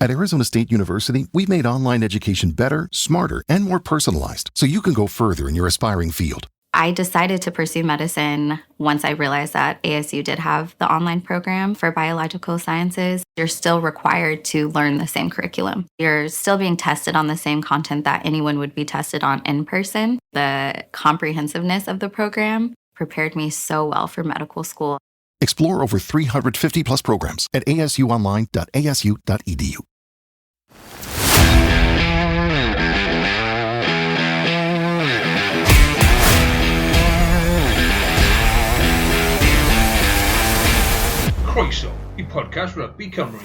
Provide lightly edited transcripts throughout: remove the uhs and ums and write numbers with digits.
At Arizona State University, we've made online education better, smarter, and more personalized so you can go further in your aspiring field. I decided to pursue medicine once I realized that ASU did have the online program for biological sciences. You're still required to learn the same curriculum. You're still being tested on the same content that anyone would be tested on in person. The comprehensiveness of the program prepared me so well for medical school. Explore over 350 plus programs at asuonline.asu.edu. Croeso i podcast Rygbi Cymru.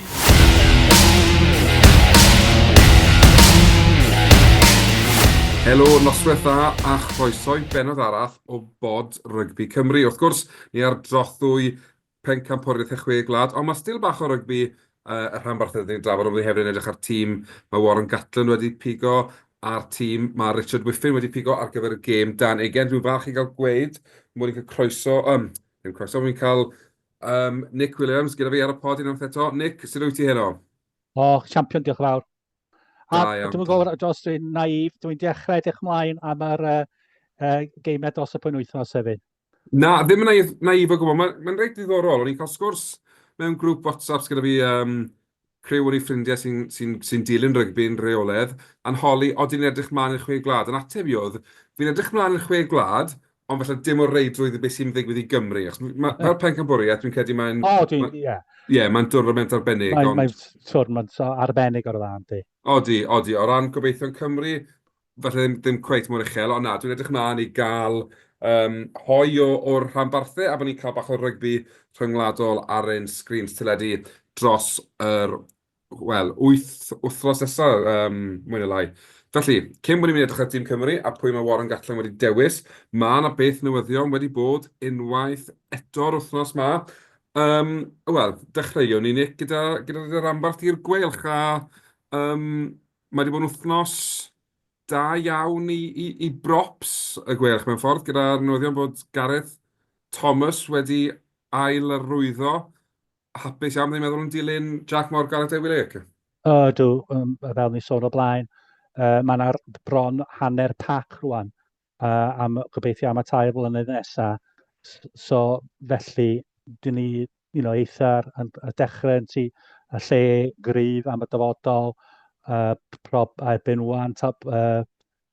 Helo, noswaith dda a chroeso i bennod arall o Bod Rygbi Cymru. Wrth gwrs, ni ar drothwy Pencampwriaeth y Chwe Gwlad, ond mae still bach o rygbi uh, y rhanbarth ydyn ni'n drafod, ond ni hefyd yn edrych ar tîm mae Warren Gatland wedi pigo, a'r tîm mae Richard Whiffin wedi pigo ar gyfer y gêm dan ugain. Dwi'n falch i gael gweud mod i'n cael croeso, um, ddim croeso, fi'n cael um, Nick Williams gyda fi ar y pod unwaith eto. Nick, sut wyt ti heno? O, oh, champion, diolch yn fawr. A Da iawn. dwi'n gwybod, dros dwi'n naif, dwi'n dechrau edrych ymlaen am yr uh, uh, geimau dros y penwythnos hefyd. Na, ddim yn naif, naif o gwbl. Mae'n mae reit ddiddorol. O'n i'n cael sgwrs mewn grŵp WhatsApp gyda fi, um, criw o'n i ffrindiau sy'n sy sy dilyn rygbi'n rheolaidd, a'n holi, odyn ni'n edrych mlaen i'r chwe gwlad? A'n ateb i oedd, fi'n edrych mlaen i'r chwe gwlad, ond falle dim o reidrwydd i beth sy'n ddigwydd i Gymru. Achos ma, fel pencampwriaeth, dwi'n credu mae'n... O, dwi'n, ie. Ie, mae'n dwrnament arbennig. Mae'n ond... mae tournament arbennig o'r dda, yndi. Odi, odi. O ran gobeithion Cymru, falle ddim, ddim cweit mor uchel, ond na, dwi'n edrych mlaen i gael um, hoi o, o'r rhanbarthau a bod ni'n cael bach o rygbi rhyngwladol ar ein sgrins teledu dros yr, wel, wyth wythnos nesaf, um, mwy neu lai. Felly, cyn bod ni'n mynd i edrych ar Dîm Cymru a pwy mae Warren Gatland wedi dewis, mae yna beth newyddion wedi bod unwaith eto'r wythnos ma. Um, Wel, dechreuwn ni, Nick, gyda, gyda dy ranbarth i'r Gweilch a um, Mae wedi bod yn wythnos da iawn i, i, i brops y Gweilch mewn ffordd, gyda'r newyddion bod Gareth Thomas wedi ail-arwyddo. Hapus iawn, dwi'n meddwl, yn dilyn Jack Morgan a Dewi Lake. Ydw, um, fel ni sôn o blaen, uh, mae yna bron hanner pac rwan uh, am, gobeithio am y tair blynedd nesaf. So, felly, dyn ni you know, eitha yn, y dechrau yn ti y lle gryf am y dyfodol, uh, prob, erbyn wan, ta, uh,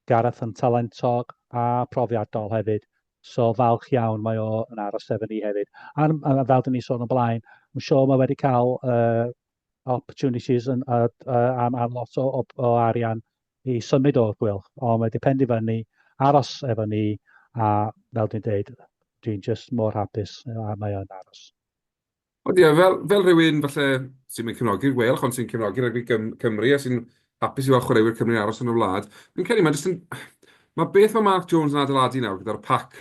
Gareth yn talentog a profiadol hefyd. So falch iawn mae o yn aros efo ni hefyd. A, a fel dyn ni sôn o blaen, I'm sure mae wedi cael uh, opportunities yn, uh, uh, am, am lot o, o, o arian i symud o'r Gweilch, ond mae wedi penderfynu aros efo ni a fel dwi'n deud, dwi'n just mor hapus a mae o'n aros. Ond ie, fel, fel rhywun falle sy'n mynd cefnogi'r Gweilch, ond sy'n cefnogi rygbi Cymru a sy'n hapus i weld chwaraewyr Cymru'n aros yn y wlad, fi'n credu mae jyst yn... Mae beth mae Mark Jones yn adeiladu nawr gyda'r pac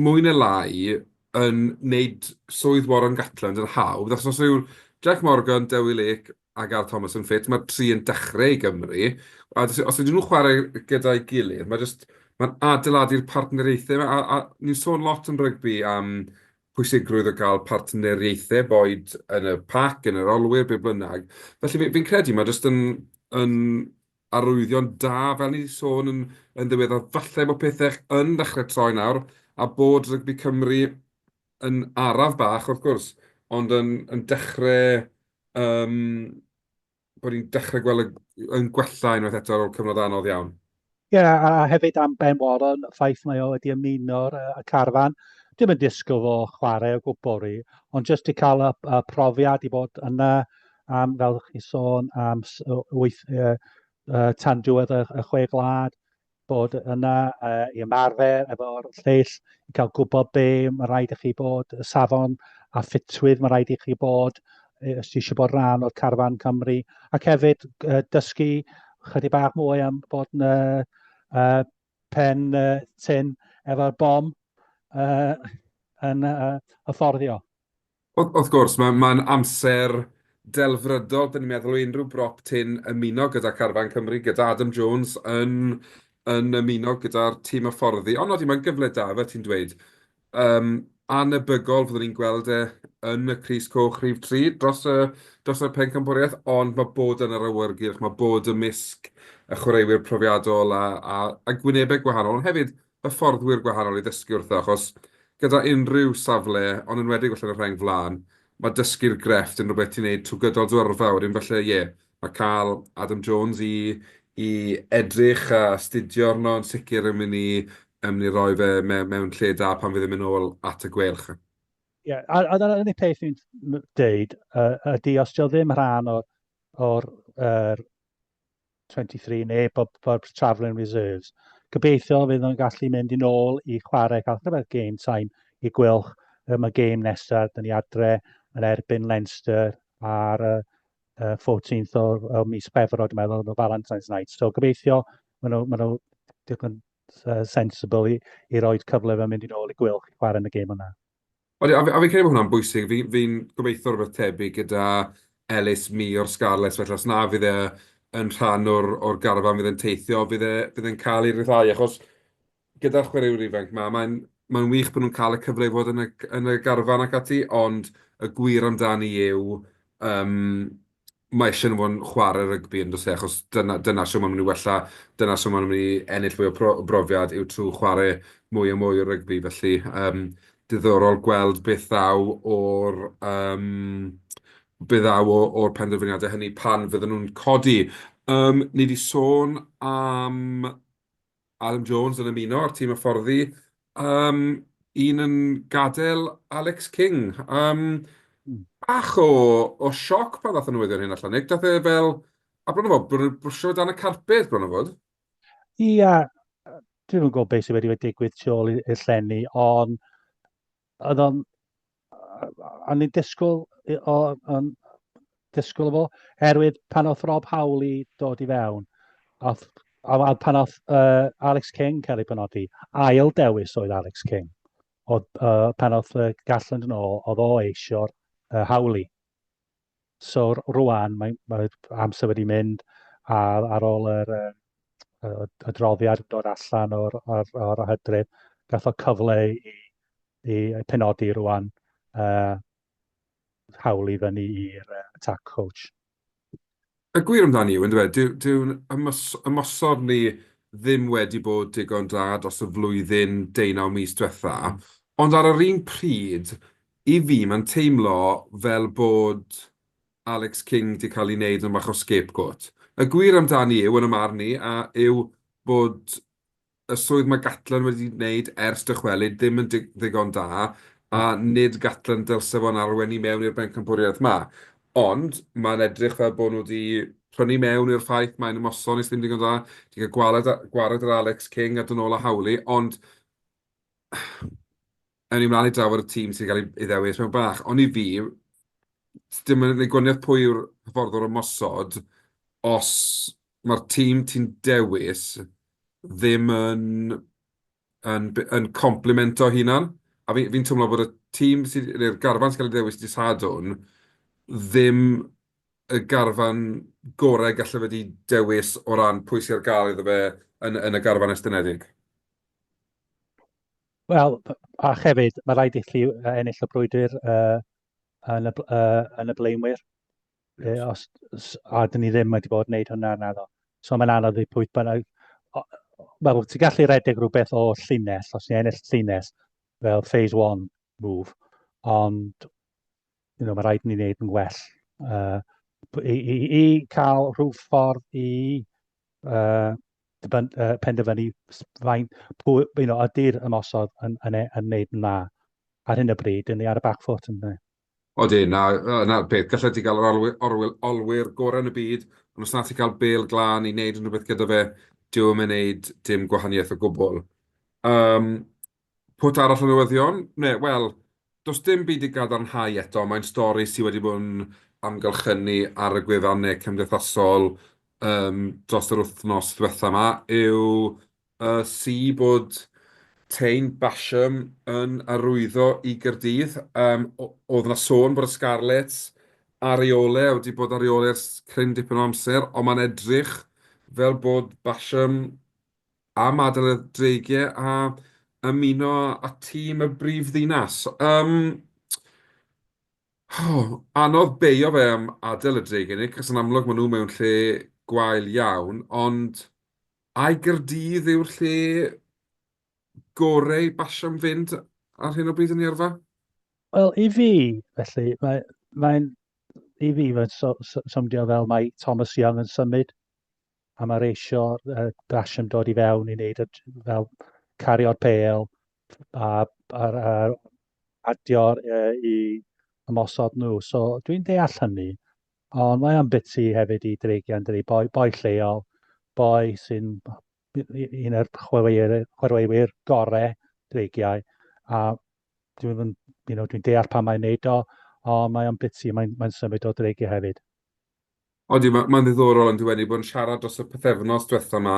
mwy neu lai yn wneud swydd Warren Gatland yn hawdd, achos os yw Jack Morgan, Dewi Lake a Gareth Thomas yn ffit, mae'r tri yn dechrau i Gymru, a os ydyn nhw'n chwarae gyda'i gilydd, mae jyst, mae'n adeiladu'r partneriaethau 'ma, a, a ni'n sôn lot yn rygbi am pwysigrwydd o gael partneriaethau, boed yn y pac, yn yr olwyr, be bynnag. Felly fi'n fi credu mae jyst yn, yn arwyddion da, fel ni wedi sôn yn, yn ddiweddar, falle bod pethau yn dechrau troi nawr, a bod rygbi Cymru yn araf bach, wrth gwrs, ond yn, yn dechrau, um, bod ni'n dechrau gweld y, yn gwella unwaith eto ar ôl cyfnod anodd iawn. Ie, yeah, a hefyd am Ben Warren, y ffaith mae o wedi ymuno'r y carfan. Dim yn disgwyl fo chwarae o gwbl, ond jyst i cael y, y profiad i bod yna am, fel chi sôn, am wyth, uh, uh, tan diwedd y, y chwe gwlad, bod yna uh, i ymarfer efo'r lleill, i cael gwybod be mae rhaid i chi bod, y safon a ffitrwydd mae rhaid i chi bod, os ti eisiau bod rhan o'r carfan Cymru, ac hefyd uh, dysgu chydig bach mwy am bod yn uh, uh, pen uh, tyn efo'r bom uh, yn uh, hyfforddio. Wrth gwrs, mae'n mae amser delfrydol, dyn ni'n meddwl o unrhyw brop tyn ymuno gyda Carfan Cymru, gyda Adam Jones yn, yn ymuno gyda'r tîm hyfforddi. Ond nodi, mae'n gyfle da, fel ti'n dweud. Um, Anebygol fyddwn ni'n gweld e yn y crys coch rhif 3 dros y, dros y pencampwriaeth, ond mae bod yn yr awyrgylch, mae bod ymysg y chwaraewyr profiadol a, a, a gwynebau gwahanol, ond hefyd hyfforddwyr gwahanol i ddysgu wrtho, achos gyda unrhyw safle, ond enwedig falle yn y rheng flaen, mae dysgu'r grefft yn rhywbeth ti'n neud trwy gydol dy yrfa wedyn, felly ie, mae cael Adam Jones i i edrych a astudio arno yn sicr yn mynd i yn mynd i roi fe mewn, mewn lle da pan fydd yn mynd nôl at y Gweilch. Ie, yeah, a, a dyna'r unig peth fi'n deud uh, ydy os dio ddim rhan o'r, or, er, 23 neu bob, bob travelling reserves, gobeithio fydd nhw'n gallu mynd yn ôl i chwarae, cael rhywbeth game time i Gweilch ym y gêm nesaf, dyn ni adre yn erbyn Leinster ar y uh, 14th o, o mis Chwefror, dwi'n meddwl, o Valentine's Night. So gobeithio maen nhw, maen nhw digon uh, sensible i, i roi cyfle fe mynd yn ôl i Gweilch i chwarae yn y gêm yna. Odi, a fi, a fi'n credu bod hwnna'n bwysig. Fi, fi'n gobeithio rhywbeth tebyg gyda Ellis Mee o'r Scarlets, felly os na fydd e yn rhan o'r, or garfan fydd e'n teithio, fydd e, fydd e'n cael ei ryddhau, achos gyda'r chwaraewyr ifanc 'ma, mae'n mae'n wych bod nhw'n cael y cyfle i fod yn y yn y garfan ac ati, ond y gwir amdani yw yym mae eisiau nhw fod yn chwarae rygbi yn does e, achos dyna dyna shwt maen nhw'n mynd i wella, dyna shwt maen nhw'n mynd i ennill fwy o pro- brofiad yw trwy chwarae mwy a mwy o rygbi, felly yym diddorol gweld beth ddaw o'r yym be ddaw o o'r penderfyniadau hynny pan fydden nhw'n codi. Yym ni 'di sôn am Adam Jones yn ymuno â'r tîm hyfforddi. Um, un yn gadael Alex King. Um, bach o, o sioc pan ddath y newyddion hyn allan, Nick. Dath e fel... A bron o fod, bron o brwsio dan y carped, bron o fod. Ia, dwi'n yn gwybod beth sydd wedi wedi digwydd tu ôl i'r llenni, ond oedd o'n... O'n i'n disgwyl, o'n disgwyl fo, herwydd pan oedd Rob Howley dod i fewn, oedd, a, a pan oedd uh, Alex King cael ei benodi, ail dewis oedd Alex King. Oedd, uh, pan oedd uh, Gatland yn ôl, oedd o eisio'r uh, Howley. So rwan, mae, mae amser wedi mynd a ar ôl yr, uh, adroddiad yn dod allan o'r, or, or hydref, gath o cyfle i, i penodi rwan uh, hawl i fyny i'r uh, attack coach. Y gwir amdani yw, yndyfe, dyw, dyw'n ymosod ni ddim wedi bod digon da dros y flwyddyn deunaw mis diwetha, ond ar yr un pryd, i fi mae'n teimlo fel bod Alex King 'di cael ei wneud yn bach o scapegoat. Y gwir amdani yw, yn 'y marn i, a yw bod y swydd mae Gatland wedi wneud ers dychwelyd ddim yn ddigon da, a nid Gatland dylse fo'n arwain ni mewn i'r bencampwriaeth 'ma. Ond mae'n edrych fel bod nhw wedi prynu mewn i'r ffaith mae'n ymosod nes ddim digon da, 'di cael gwared, gwared ar Alex King a dod nôl â Howley, ond ewn ni mlaen i drafod y tîm sy'n cael ei ddewis mewn bach. Ond i fi, dim yn ei gwaniaeth pwy yw'r hyfforddwr ymosod os mae'r tîm ti'n dewis ddim yn, yn, yn complimento hunan. A fi'n fi teimlo bod y tîm sydd, neu'r garfan sy'n cael ei ddewis dydd Sadwrn ddim y garfan gorau gallai fe 'di dewis o ran pwy sydd ar gael iddo fe yn, yn y garfan estynedig. Wel, a hefyd, mae rhaid i chi ennill y brwydr uh, yn, y, uh, yn y blaenwyr. Yes. Os, a dyn ni ddim wedi bod yn gwneud hwnna naddo. So mae'n anodd i pwy bynnag... Wel, ti'n gallu redeg rhywbeth o llinell, os ti'n ennill llinell, fel phase one move, ond you know, mae rhaid ni wneud yn well uh, i, i, i cael rhyw ffordd i uh, dibyn, uh, penderfynu faint, pwy, you know, ydy'r ymosod yn, yn, yn, yn wneud yn dda ar hyn o bryd, yn ni ar y back foot, yn dwi? Odi, na, na'r peth. Gallet ti gael yr olwyr, orwyl, olwyr gorau yn y byd, ond os na ti'n cael bêl glân i wneud unrhyw beth gyda fe, dyw e'm yn wneud dim gwahaniaeth o gwbl. Um, pwt arall o newyddion? Ne, wel, does dim byd i gadarnhau eto. Mae'n stori sydd wedi bod yn amgylchynu ar y gwefannau cymdeithasol um, dros yr wythnos ddiwetha yma, yw Y si bod Taine Basham yn arwyddo i Gaerdydd. Yym, oedd 'na sôn bod y Scarlets ar ei ôl e, wedi bod ar ei ôl e ers cryn dipyn o amser, ond mae'n edrych fel bod Basham am adael y Dreigiau a ymuno â tîm y brif ddinas. Um, oh, anodd beio fe am adael y Dreigiau, Nick, achos yn amlwg maen nhw mewn lle gwael iawn, ond ai Gaerdydd yw'r lle gorau i Basham fynd ar hyn o bryd yn ei yrfa? Wel, i fi, felly, mae'n mae, i fi mae'n so, so, swndio fel mae Thomas Young yn symud a mae'r eisio uh, Basham dod i fewn i wneud y, fel cario'r pêl a, a, a adio'r uh, i ymosod nhw. So dwi'n deall hynny, ond mae o'n biti hefyd i Dreigiau yn dydi, boi, boi lleol, boi sy'n un o'r chwaraewyr, chwaraewyr gorau Dreigiau, a dwi'n you know, dwi deall pan mae'n neud o, ond mae o'n biti, mae'n mae symud o Dreigiau hefyd. Odi, mae'n ma ddiddorol yn dwi wedi bod yn siarad dros y pythefnos diwetha yma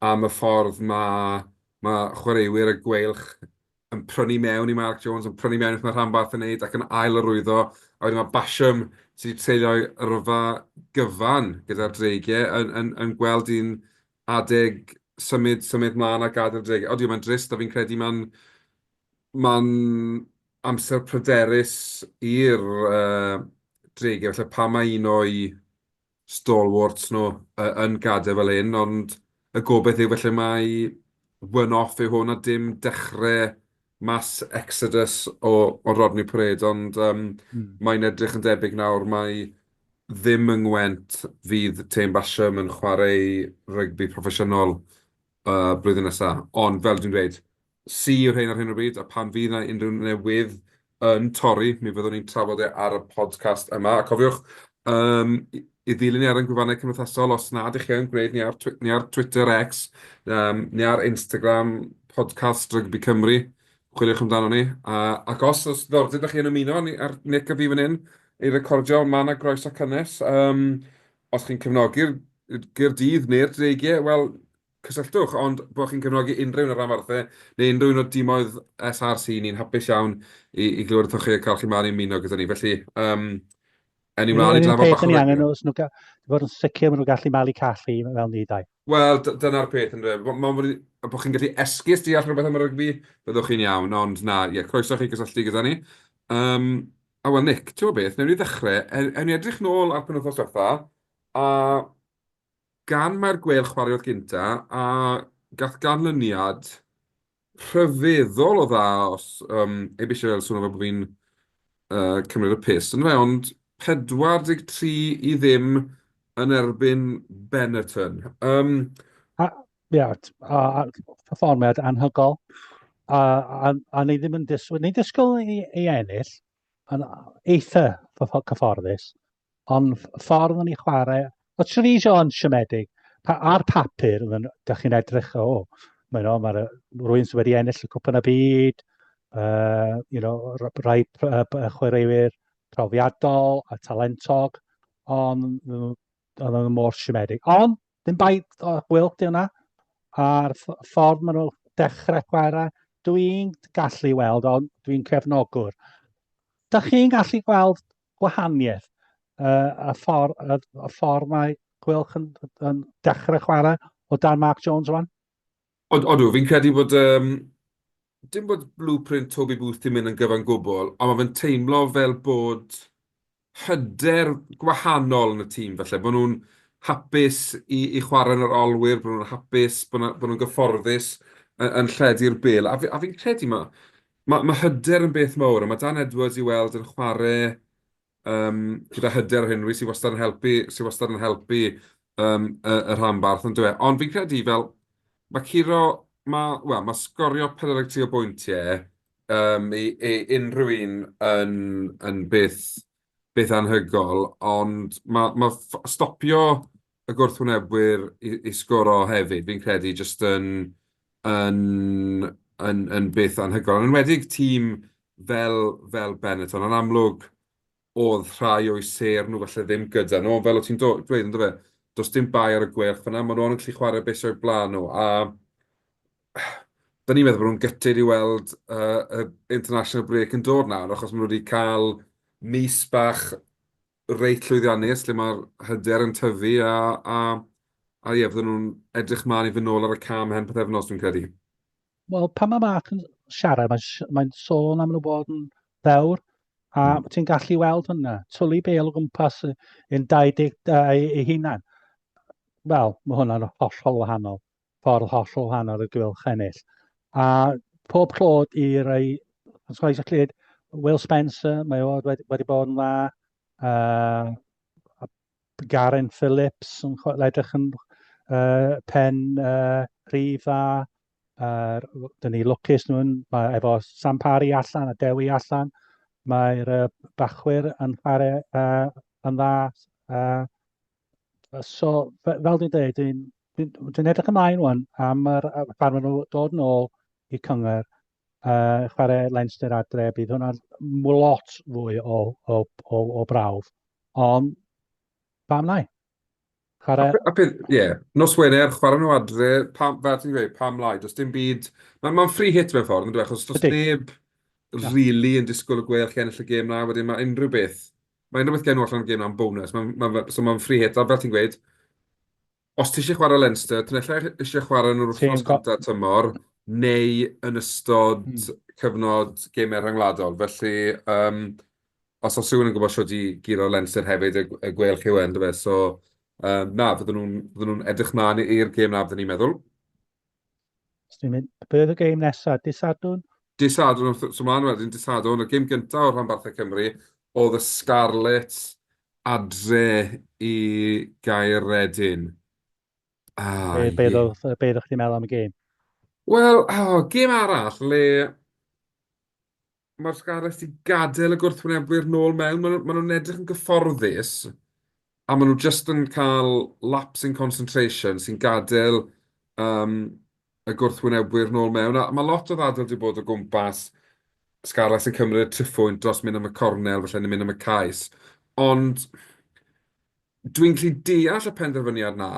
am y ffordd mae ma chwaraewyr y Gweilch yn prynu mewn i Mark Jones, yn prynu mewn i beth mae'r rhanbarth yn wneud ac yn ail-arwyddo. A wedyn mae Basham, sydd wedi treulio'i yrfa gyfan gyda'r Dreigiau, yn, yn, yn gweld un adeg symud, symud mlaen a gadael y Dreigiau. Odi, mae'n drist a fi'n credu mae'n mae'n amser pryderus i'r uh, Dreigiau. Felly pa mae un o'i stalwarts nhw yn gadael fel hyn, ond y gobaith yw felly mai one-off yw hwn a dim dechrau mass exodus o, o Rodney Parade, ond um, mm. mae'n edrych yn debyg nawr mai ddim yng Ngwent fydd Tame Basham yn chwarae rygbi proffesiynol uh, blwyddyn nesaf. Ond fel dwi'n dweud, Si yw'r rhein ar hyn o bryd, a pan fydd 'na unrhyw newydd yn torri, mi fyddwn ni'n trafod e ar y podcast yma. A cofiwch um, i ddilyn ni ar ein gwefannau cymdeithasol os nad ych chi yn gwneud ni ar, ni ar Twitter X, um, ni ar Instagram, podcast Rygbi Cymru. Chwiliwch amdano ni. A, ac os oes ddiddordeb ydych chi yn ymuno ni ar Nick a fi fan hyn i recordio, mae yna groeso cynnes. Um, os chi'n cefnogi'r Gaerdydd neu'r Dreigiau, wel, cysylltwch, ond bod chi'n cefnogi unrhyw un o'r rhanbarthau neu unrhyw un o'r dimoedd SRC, ni'n hapus iawn i, i glywed wrthoch chi a cael chi mlaen i ymuno gyda ni. Felly, um, en i mlaen i drafod bach o rygbi. Angen nhw, nhw fod yn sicr maen nhw'n gallu malu callu fel ni dau. Wel, dyna'r peth yn dweud. Mae'n bod chi'n gallu esgus deall rhywbeth am y rygbi, byddwch chi'n iawn, ond na, ie, croeso chi gysylltu gyda ni. Um, a wel, Nick, ti'n gwybod beth, newn ni ddechrau, ewn ni edrych nôl ar penwythnos diwetha, a Gan mai'r Gweilch chwaraeodd gynta, a gath ganlyniad rhyfeddol o dda os um, heb eisiau fel swnio fel bod fi'n uh, cymryd y piss, yndyfe, ond 43 i ddim yn erbyn Benetton. Um, a, ia, a, a, perfformiad anhygol. A, a, a ni ddim yn disgwyl, ni'n disgwyl i, i ennill, yn eitha cyfforddus, Ond ffordd o'n i chwarae, oedd Treviso yn siomedig. Pa, ar papur, da chi'n edrych, o, oh, mae no, mae rhywun sydd wedi ennill y cwpan y byd, uh, you know, rhai chwaraewyr profiadol a talentog, ond oedd nhw mor siomedig. Ond, ddim bai o Gweilch di hwnna, a'r ffordd maen nhw dechrau chwarae, dwi'n gallu weld, ond dwi'n cefnogwr. Da chi'n gallu gweld gwahaniaeth uh, y, ffordd, y, y ffordd mae Gweilch yn, yn dechrau chwarae o dan Mark Jones rwan? Od, odw, fi'n credu bod... Um, dim bod blueprint Toby Booth di mynd yn gyfan gwbl, ond mae fe'n teimlo fel bod hyder gwahanol yn y tîm falle, bod nhw'n hapus i, i chwarae yn yr olwyr, bod nhw'n hapus, bod nhw'n nhw gyfforddus yn, yn lledu'r bel. A, fi, a fi'n credu mae Ma' ma' hyder yn beth mawr, a ma' Dan Edwards i weld yn chwarae yym gyda hyder ar hyn o bryd, sy wastad yn helpu, sy wastad yn helpu yym y y rhanbarth, yn dyw e. Ond fi'n credu fel, ma' curo, ma' wel, ma' sgorio 43 o bwyntiau yym i i unrhyw un yn yn beth beth anhygoel, ond ma' ma' stopio y gwrthwynebwyr i i sgoro hefyd, fi'n credu, jyst yn yn yn yn beth anhygoel. Yn enwedig tîm fel fel Benetton. Yn amlwg, oedd rhai o'u sêr nhw falle ddim gyda nhw, ond fel o't ti'n dweud, on'd yfe, does dim bai ar y Gweilch fan'na, maen nhw ond yn gallu chwarae beth sy o'u blaen nhw, a da ni'n meddwl bod nhw'n gutted i weld uh, y international break yn dod nawr, achos maen nhw wedi cael mis bach reit llwyddiannus lle mae'r hyder yn tyfu a, a, a ie, fydden nhw'n edrych mlaen i fynd nôl ar y cam hen pythefnos, dwi'n credu. Wel, pan mae Mark yn siarad, mae'n mae sôn am nhw bod yn ddewr, a ti'n gallu weld hwnna. Twlu bêl o gwmpas yn 22 ei hunan. Wel, mae hwnna'n hollol wahanol. Ffordd hollol wahanol y Gweilch ennill. A pob clod i'r rei, os gwelais i clyd, Will Spencer, mae o wedi, wedi bod yn dda. Garen Phillips yn edrych yn pen rhif dda. Dyn ni lwcus nhw'n, mae efo Sam Parry allan a Dewi allan, mae'r bachwyr yn chwarae yn dda. So, fel dwi'n dweud, dwi'n dwi, dwi edrych ymlaen wan am yr, pan maen nhw dod nôl i cyngor, chwarae Leinster adre, bydd hwnna'n lot fwy o, o, o, o brawf. Ond, pam lai? Chwarae... A peth, ie, yeah, nos Wener, chwarae nhw adre, pam, fel ti'n gweud, pam lai, does dim byd... Mae'n ma free hit mewn ffordd, yn dweud, achos does neb really yn disgwyl y Gweilch i ennill y gêm na, wedyn mae unrhyw beth, mae unrhyw beth gen nhw allan o'r gêm na'n bonus, ma, ma, so mae'n free hit, a fel ti'n gweud, os ti eisiau chwarae Leinster, ti'n ella eisiau chwarae nhw'r wythnos gyntaf tymor, neu yn ystod cyfnod gemau rhyngwladol, felly um, os oes rhywun yn gwybod shwt i guro Leinster hefyd, y y Gweilch yw e, yndyfe? So, yym, na, fydden nhw'n fydden nhw'n edrych mlaen i'r gêm 'na, fydden ni'n meddwl. Os dwi'n mynd, be oedd y gêm nesaf? Dydd Sadwrn? Dydd Sadwrn, so mlaen wedyn, dydd Sadwrn, y gêm gyntaf o'r rhanbarthau Cymru, oedd y Scarlets adre i Gaeredin. Ah, be, be, oedd, be oedd chdi'n meddwl am y gêm? Wel, oh, gêm arall le mae'r Scarlets 'di gadael y gwrthwynebwyr nôl mewn. Maen nhw, maen nhw'n edrych yn gyfforddus, a maen nhw jyst yn cael lapse in concentration sy'n gadael um, y gwrthwynebwyr nôl mewn. A mae lot o ddadl wedi bod o gwmpas Scarlets yn cymryd y triphwynt dros mynd am y cornel, felly yn mynd am y cais. Ond Dwi'n gallu deall y penderfyniad 'na,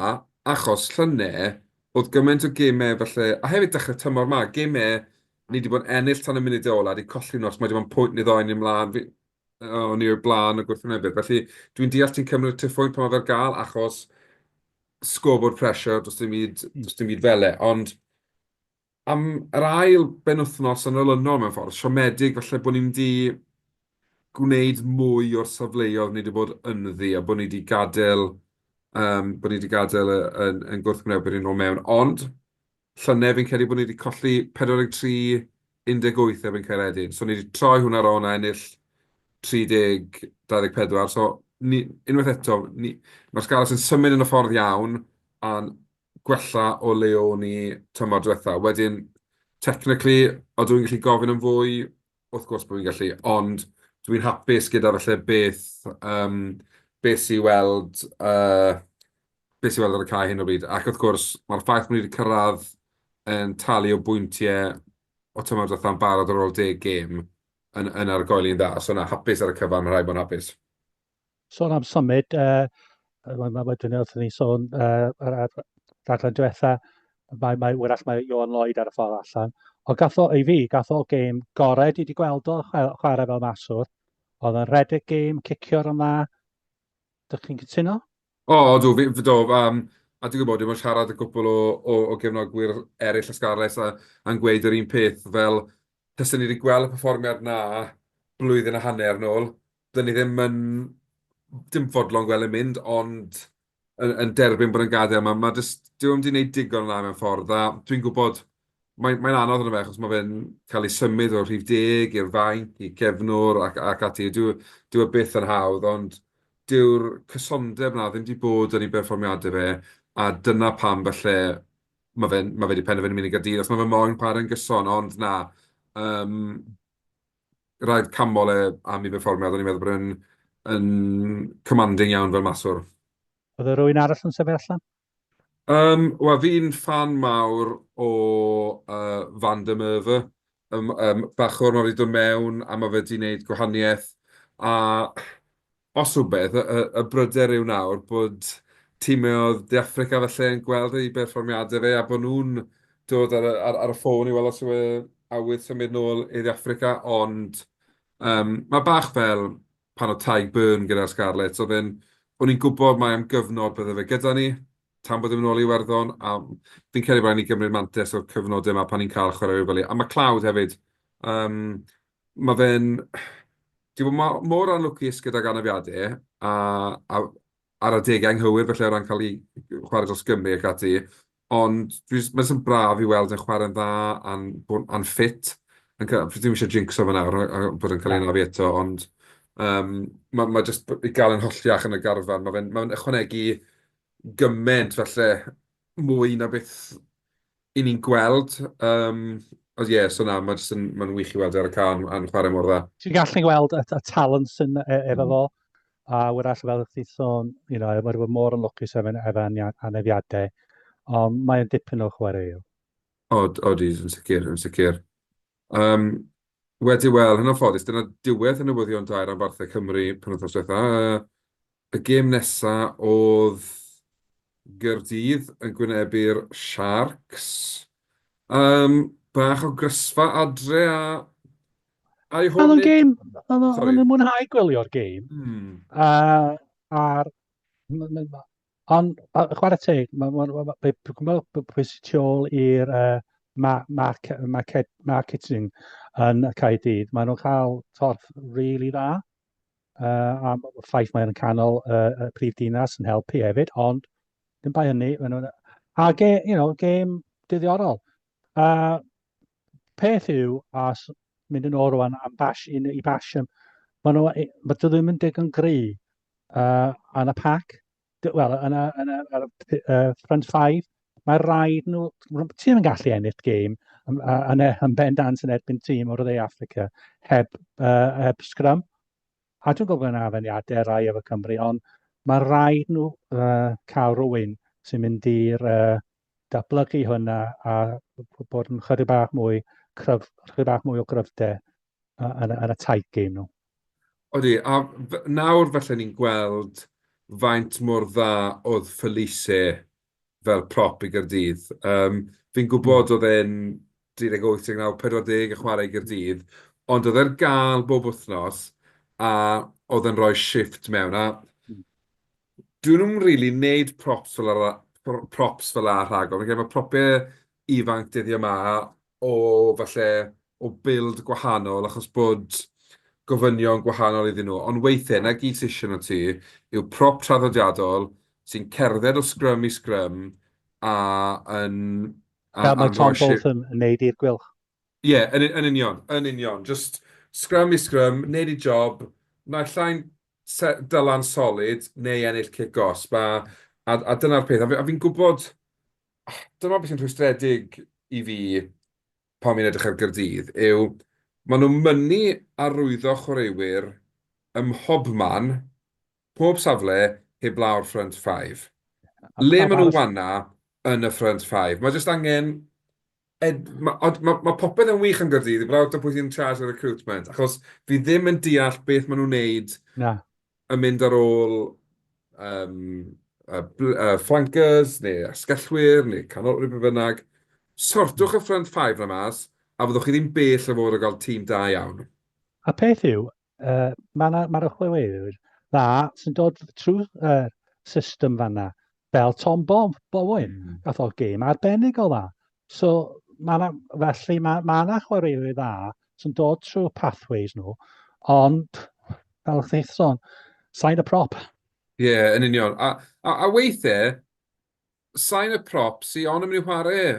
achos llynedd oedd gymaint o gemau falle, a hefyd dechrau tymor 'ma, gemau ni 'di bod yn ennill tan y munudau ola, 'di colli nhw achos mae 'di bod yn pwynt neu ddoi ni ymlaen, fi, o'n i o'r blaen y gwrthwynebwyr. Felly dwi'n deall ti'n cymryd y triphwynt pan mae fe ar gael, achos scoreboard pressure, does dim byd, does dim byd fel e. Ond am yr ail benwythnos yn olynol mewn ffordd, siomedig falle bod ni'n di gwneud mwy o'r safleoedd ni wedi bod ynddi a bod ni wedi gadael, um, bod ni wedi gadael yn, yn gwrthwynebwyr i nôl mewn. Ond, llynedd fi'n credu bod ni wedi colli 43 18 erbyn Caeredin. So ni wedi troi hwnna rownd a ennill 30 24. So ni, unwaith eto, ni, mae'r Scarlets yn symud yn y ffordd iawn a'n gwella o le o'n i tymor diwetha. Wedyn, technically, odw i'n gallu gofyn am fwy? Wrth gwrs bod fi'n gallu, ond dwi'n hapus gyda falle beth, um, beth sy'n weld, uh, beth sy'n weld ar y cae hyn o bryd. Ac wrth gwrs, mae'r ffaith bod ni wedi cyrraedd yn talu o bwyntiau o tymor diwetha'n barod ar ôl deg gêm yn, yn argoeli'n dda. So na, hapus ar y cyfan, mae rhaid bod yn hapus. Sôn am symud, uh, mae, mae, wedyn wrth ni sôn uh, ar, ar rhaglen diwetha, mae, mae, wrach mae Ioan Lloyd ar y ffordd allan. Ond gath o, i fi, gath o gêm gorau dwi wedi gweld o chwarae fel maswr. Oedd yn rhedeg gêm, cicio'r yn dda. Dych chi'n cytuno? O, odw, fi, do, um, a dwi'n gwybod, dwi'n siarad y gwbl o, o, o gefnogwyr eraill y Scarlets a, a'n gweud yr un peth, fel, tasen ni wedi gweld y perfformiad na blwyddyn a hanner nôl, dyn ni ddim yn, dim fodlon gweld e'n mynd, ond yn, yn derbyn bod yn gadael. Mae, mae jyst, dyw e'm 'di wneud digon yna mewn ffordd, a dwi'n gwybod, mae'n mae anodd arno fe, achos mae fe'n cael ei symud o'r rhif deg i'r fainc, i gefnwr ac, ac ati. Dyw, dyw e byth yn hawdd, ond dyw'r cysondeb 'na ddim 'di bod yn ei berfformiadau fe, a dyna pam falle mae fe'n ma fe 'di penderfynu mynd i Gaerdydd, os mae fe moyn chwarae'n gyson, ond na, um, rhaid canmol e am ei berfformiad, o'n i'n meddwl bod e'n yn commanding iawn fel maswr. Oedd e rhywun arall yn sefyll allan? Um, Wel, fi'n ffan mawr o uh, Van der Merwe. Um, um, bachwr, mae wedi dod mewn a mae fe wedi gwneud gwahaniaeth. A os rhywbeth, y, y, y bryder yw nawr bod tîmoedd De Affrica falle yn gweld ei berfformiadau fe a bod nhw'n dod ar, ar, ar y ffôn i weld os yw e awydd symud nôl i Dde Affrica, ond um, mae bach fel pan oedd Tadhg Beirne gyda'r Scarlets, oedd e'n, o'n i'n gwybod mai am gyfnod bydde fe gyda ni. tan bod e'n mynd nôl i Iwerddon, a fi'n credu bod rhaid ni gymryd mantais o'r cyfnodau yma pan ni'n cael chwaraewyr fel 'ny. A McLeod hefyd, um, mae fe'n... Di bod mor anlwcus gydag anafiadau, a, a ar adegau anghywir falle o ran cael ei chwarae dros Gymru ac ati, ond dwi jyst, mae jyst yn braf i weld yn chwarae'n dda a'n bod a'n ffit. Yn cael, fi ddim eisiau jinxo fe nawr a, a bod yn cael ei anafu eto, ond um, mae, mae jyst i gael yn holliach yn y garfan, mae fe'n mae ychwanegu gymaint falle mwy na beth 'y ni'n gweld. Um, ond ie, yeah, so na, mae jyst yn, mae'n wych i weld e ar y can a'n chwarae mor dda. Ti'n gallu gweld y, y talent sy'n e, efo fo, a wrach fel chdi sôn, you know, mae wedi bod mor yn lwcus efo, efo anafiadau, ond mae'n dipyn o chwaraewr. Od, odi, yn sicr, yn sicr. Um, wedi, wel, hyn o ffodus, dyna diwedd y newyddion da i ranbarthau Cymru penwythnos diwetha. Uh, Y gêm nesa oedd Gaerdydd yn gwynebu'r Sharks. Um, bach o grysfa adre a... A i hwn... Oedd o'n gêm... Oedd o'n mwynhau gwylio'r gêm. Mm. A, a'r... Ond, chwarae teg, mae'n ma, ma, ma, ma, pwy sy'n tu ôl i'r uh, ma, mark, market, marketing yn Caerdydd, maen nhw'n cael torf really dda. Uh, a y ffaith mae'n canol uh, y prif dinas yn helpu hefyd, ond dim bai hynny. Maen nhw'n... A ge, you know, gêm diddiorol. Uh, peth yw, a mynd yn ôl rwan am bash, i, i Basham, maen nhw, mae dwi ddim yn digon gry uh, yn y pac, wel, yn y, yn y, yn y uh, front five, mae rhaid nhw, ti ddim yn gallu ennill gêm yn, yn, yn bendant yn erbyn tîm o'r dde Africa heb, uh, heb scrum. A dwi'n gwybod yna afeniadau rai efo Cymru, ond mae rhaid nhw uh, cael rhywun sy'n mynd i'r uh, datblygu hwnna a bod yn chydig bach mwy cryf, chydig bach mwy o gryfder yn, yn y tight game nhw. Odi, a nawr falle ni'n gweld faint mor dda oedd Felice fel prop i Gaerdydd. Um, fi'n gwybod oedd e'n 38, 39, 40 yn chwarae i Gaerdydd, ond oedd e'r gael bob wythnos a oedd e'n rhoi shift mewn. A dyn nhw'n rili wneud props fel ar, props fel 'a rhagor. Fi'n credu mae propiau ifanc dyddiau 'ma o falle o build gwahanol achos bod gofynion gwahanol iddyn nhw. Ond weithiau, 'na gyd sy isie arno ti yw prop traddodiadol sy'n cerdded o scrum i scrum a yn... Fel mae Tom Bolton yn wneud i'r Gweilch. Ie, yn yn union, yn union. Just scrum i scrum, wneud ei job, naill ai'n dylan solid neu ennill cic gosb, a a a dyna'r peth. A fi a fi'n gwybod, dyma beth sy'n rhwystredig i fi pan fi'n edrych ar Gaerdydd, yw maen nhw'n mynnu arwyddo chwaraewyr ym mhobman, pob safle, heblaw'r front five. Le maen nhw fan'na yn y front five? Mae jyst angen Ed, ma, ond ma, ma popeth yn wych am Gaerdydd, heblaw am pwy sy'n in charge o recruitment, achos fi ddim yn deall beth maen nhw'n wneud Na. yn mynd ar ôl um, uh, uh, flankers, neu asgellwyr, neu canolwyr, be bynnag. Sortwch y front five na mas, a fyddwch chi ddim bell o fod o gael tîm da iawn. A peth yw, uh, mae yna ma chwaraewyr dda sy'n dod trwy'r uh, system fanna, fel Tom Bo Bowen, gath o gêm arbennig o dda. So, ma na, felly mae ma yna chwaraewyr dda sy'n dod trwy'r pathways nhw, ond, fel chdi sôn, sign y prop. Ie, yeah, yn union. A, a, a weithiau, sign y prop sy'n ond yn mynd i chwarae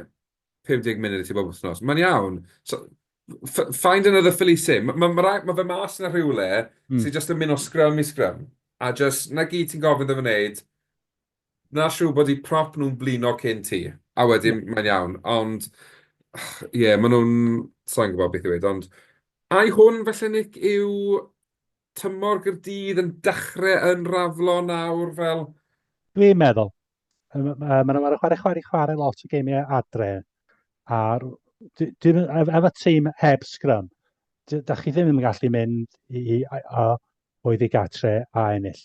50 munud i ti bob wythnos. Mae'n iawn. So, find another Felice. Mae ma, ma, ma fe mas yna rhywle mm. sy'n just yn mynd o scrum i scrum. A just, na gyd ti'n gofyn iddo fe wneud, na siŵr bod i prop nhw'n blino cyn ti. A wedyn yeah. mae'n iawn. Ond, ie, yeah, maen nhw'n... Sa'n gwybod beth i weud, ond... Ai hwn, felly, Nick, yw tymor Gaerdydd yn dechrau yn raflo nawr fel... Dwi'n meddwl. Maen nhw'n chwarae, chwarae, chwarae lot o geimiau adre. A dwi'n, efo tîm heb sgrym, da chi ddim yn gallu mynd i, i, a, oedd i gatre a ennill.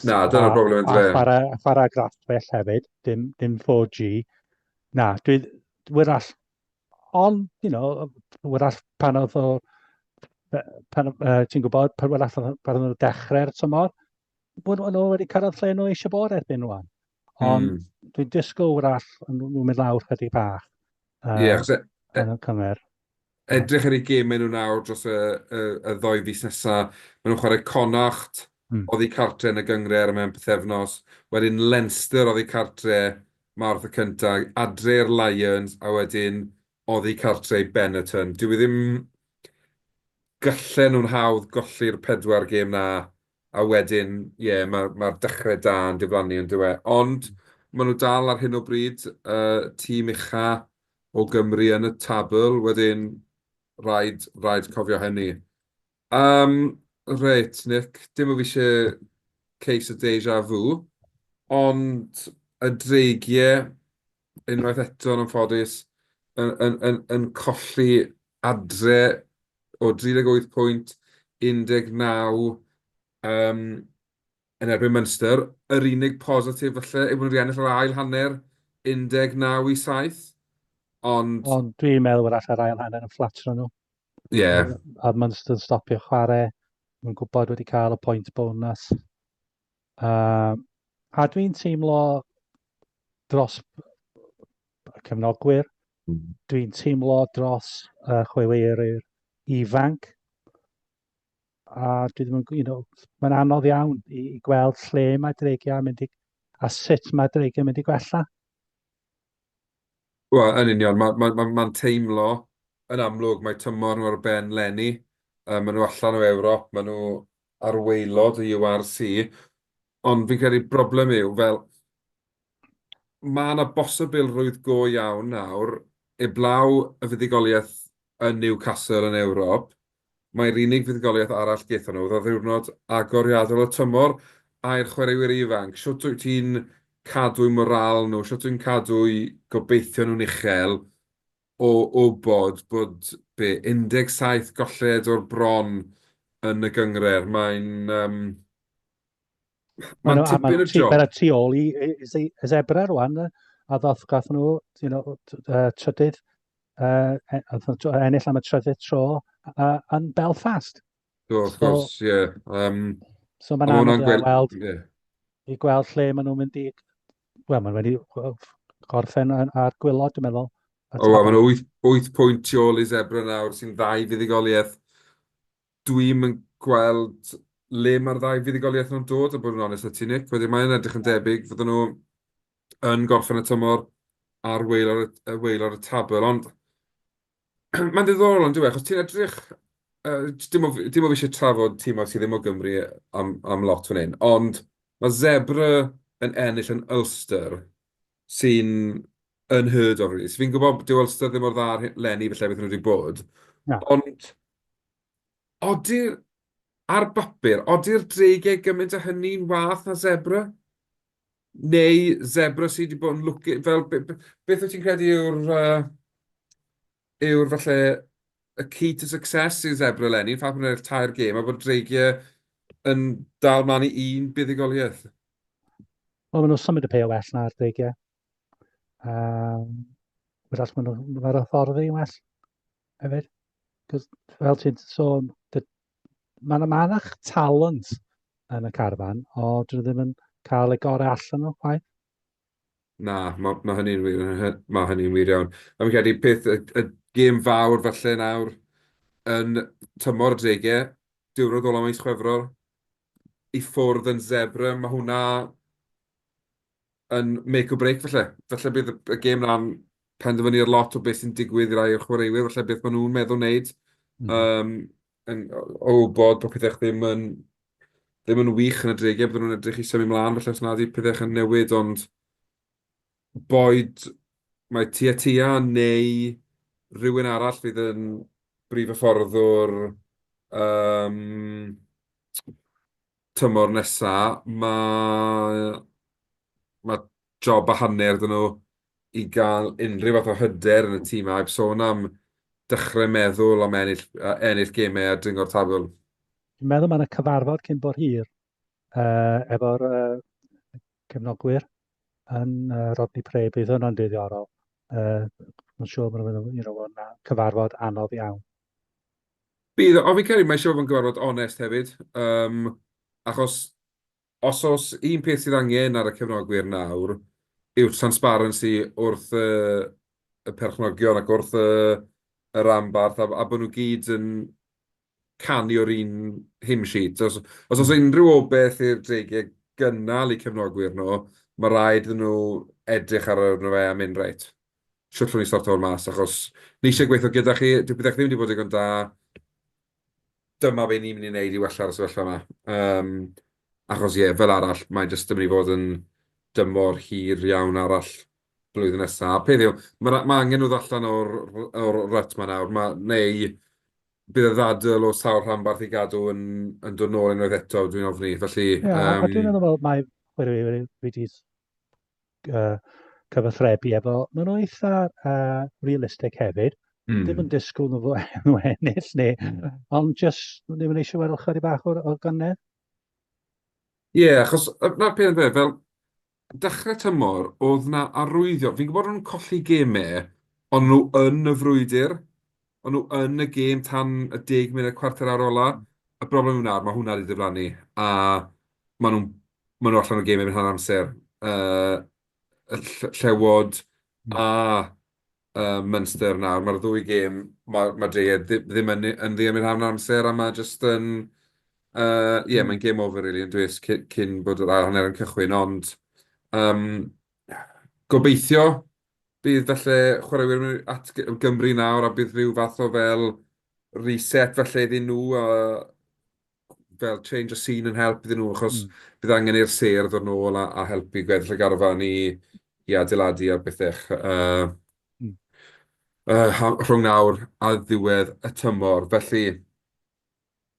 Na, dyna'r broblem yn dre. A chwarae, chwarae graffell hefyd, dim, dim 4G. Na, dwi, wyrall, ond, you know, wyrall pan oedd o, pan, uh, ti'n gwybod, pan wyrall pan oedd dechrau'r tymor, bod nhw wedi cyrraedd lle nhw eisiau bod erbyn rwan. Ond dwi'n disgwyl wrach yn nhw'n mynd lawr chydig bach. Ie, yeah, achos yn y cymer. Edrych ar eu gemau nhw nawr dros y, y, y ddoi fis nesaf. Maen nhw'n chwarae Connacht oddi cartre yn y gynghrair mewn pythefnos. Wedyn Leinster oddi cartre Mawrth y cyntaf, adre i'r Lions, a wedyn oddi cartre i Benetton. Dyw e ddim... Gallen nhw'n hawdd golli'r pedwar gêm 'na, a wedyn, ie, mae'r ma dechrau da yn diflannu yn dyw e. Ond maen nhw dal ar hyn o bryd y tîm ucha o Gymru yn y tabl, wedyn rhaid, rhaid cofio hynny. Um, reit, Nick, dim o fi eisiau case o deja vu, ond y Dreigiau, unwaith eto yn anffodus, yn, yn, yn, yn colli adre o 38 pwynt, 19 um, yn erbyn Munster. Yr unig positif falle yw bod nhw wedi ennill yr ail hanner 19 i 7, ond... Ond dwi'n meddwl wrach yr ail hanner yn fflatro nhw. Ie. Yeah. A Munster yn stopio chwarae, yn gwybod wedi cael y pwynt bonus. A dwi'n teimlo dros y cefnogwyr, dwi'n teimlo dros y chwaraewyr ifanc, a dwi ddim yn, you know, mae'n anodd iawn i, i gweld lle mae Dreigiau yn mynd i, a sut mae Dreigiau yn mynd i gwella. Wel, yn union, mae'n ma, ma, ma teimlo yn amlwg, mae tymor nhw ar ben leni. Um, maen nhw allan o Ewrop, maen nhw ar waelod y URC. Ond fi'n credu broblem yw, fel, mae yna bosibilrwydd go iawn nawr, eblaw y fuddugoliaeth yn Newcastle yn Ewrop, mai'r unig fuddugoliaeth arall gaethon nhw oedd ar ddiwrnod agoriadol y tymor, a i'r chwaraewyr ifanc, shwt wyt ti'n cadw'u morâl nhw, shwt wyt ti'n cadw'u gobeithion nhw'n uchel o wybod bod, be, 17 golled o'r bron yn y gynghrair, mae'n yym mae'n tipyn o job. Mae'n tu ôl i, i, i, i Zebra rwan, a ddoth, gath nhw, you know, trydydd, uh, ennill am y trydydd tro uh, yn Belfast. Do, wrth gwrs, ie. Yeah. So mae'n anodd i weld, yeah. i gweld lle maen nhw'n mynd i... Wel, maen nhw'n wedi gorffen ar gwylod, dwi'n meddwl. O, wel, maen nhw 8, 8 pwynt tu ôl i Zebra nawr, sy'n ddau fuddugoliaeth. Dwi'm yn gweld le mae'r ddau fuddugoliaeth nhw'n dod, a bod yn onest â ti, Nick. Wedyn mae'n edrych yn debyg fydden nhw yn gorffen y tymor ar waelod y, waelod y tabl, ond mae'n ddiddorol yn dyw e, achos ti'n edrych... Uh, dim o, dim o fi eisiau trafod tîmau sydd ddim o Gymru am, am lot fan hyn, ond mae Zebra yn ennill yn Ulster sy'n unheard of, really. So fi'n gwybod dyw Ulster ddim mor dda ar leni falle beth nhw wedi bod, Na. ond odi'r, ar bapur, odi'r dreigiau gymaint o hynny'n wath na Zebra? Neu Zebra sydd wedi bod yn lwcus, fel be, be, beth wyt ti'n credu yw'r, uh, yw'r falle y key to success i Zebra eleni, ffaith bod nhw'n ennill tair gêm a bod Dreigiau yn dal mlaen i un buddugoliaeth? Wel, maen nhw'n symud y pêl well na'r Dreigiau. Um, wrach maen nhw'n mae'r hyfforddi yn well hefyd. Cos, fel ti'n sôn, mae yna ma talent yn y carfan, o dyn nhw ddim yn cael eu gorau allan nhw, chwaith. Na, mae ma hynny'n wir, mae hynny'n wir iawn. A fi'n credu peth, y, y gêm fawr falle nawr yn tymor y dreigiau, diwrnod ola mis Chwefror, i ffwrdd yn Zebra, mae hwnna yn make or break falle. Falle bydd y gêm 'na'n penderfynu ar lot o beth sy'n digwydd i rai o'r chwaraewyr, falle beth maen nhw'n meddwl wneud. Mm. Um, yn, o wybod bod pethau ddim yn, ddim yn wych yn y dreigiau, bydden nhw'n edrych i symud mlaen, falle os nad yw pethau yn newid, ond boed mae Tia Tia neu rhywun arall fydd yn brif hyfforddwr um, tymor nesa, mae mae job a hanner 'da nhw i gael unrhyw fath o hyder yn y tîm, a heb sôn am dechrau meddwl am ennill, ennill gemau a dringo'r tabl. Dwi'n meddwl mae yna cyfarfod cyn bo hir uh, efo'r uh, cefnogwyr yn uh, Rodney Parade, bydd hwnna'n ddiddorol. Uh, Mae'n siŵr bod nhw'n you know, cyfarfod anodd iawn. Bydd, ond fi'n credu mae eisiau bod yn gyfarfod onest hefyd, um, achos Os oes un peth sydd angen ar y cefnogwyr nawr yw'r transparency wrth y y perchnogion ac wrth y y ranbarth a a bod nhw gyd yn canu o'r un hymn sheet. Os os oes unrhyw obaith i'r Dreigiau gynnal eu cefnogwyr nhw, mae rhaid iddyn nhw edrych arno fe a mynd, "Reit, shwt allwn ni sorto hwn mas? Achos ni eisiau gweithio gyda chi, dyw pethau ddim wedi bod digon da, dyma be ni'n mynd i wneud i wella'r sefyllfa yma." Yym, achos ie, fel arall, mae jyst yn mynd i fod yn dymor hir iawn arall blwyddyn nesaf. A peth yw, ma' ma' angen nhw ddod allan o'r o'r rut 'ma nawr, ma'... neu bydd y ddadl o sawl rhanbarth i gadw yn yn dod nôl unwaith eto, dwi'n ofni. Felly... Ie, yeah, a dwi'n meddwl mae chwaraewyr wedi uh, cyfathrebu efo, maen nhw eitha uh, realistig hefyd. Ddim yn disgwyl nhw, nhw ennill neu, ond just ddim yn eisiau weld chydig bach o'r, or gynnydd. Ie, yeah, achos na'r peth fe, fel dechrau tymor, oedd 'na arwyddion, fi'n gwybod o'n nhw'n colli gemau, ond nhw yn y frwydr, o'n nhw yn y gêm tan y 10 munud, cwarter awr ola. Y broblem yw nawr, mae hwnna wedi diflannu, a maen nhw'n maen nhw allan o'r gêm erbyn hanner amser. Yy, y Llewod a uh, Munster nawr, mae'r ddwy gêm, mae ma Dre ddim yn, yn ddi am hanner amser, a mae jyst yn... Uh, yeah, mae'n game over, really, yn dweud, cyn, cyn bod yr ail hanner yn cychwyn, ond um, gobeithio bydd falle chwaraewyr yn mynd at Gymru nawr a bydd rhyw fath o fel reset falle iddyn nhw a fel change of scene yn help iddyn nhw, achos bydd angen i'r sêr ddod nôl a, a helpu gweddill y garfan i, i adeiladu ar bethau uh, uh, rhwng nawr a ddiwedd y tymor. Felly,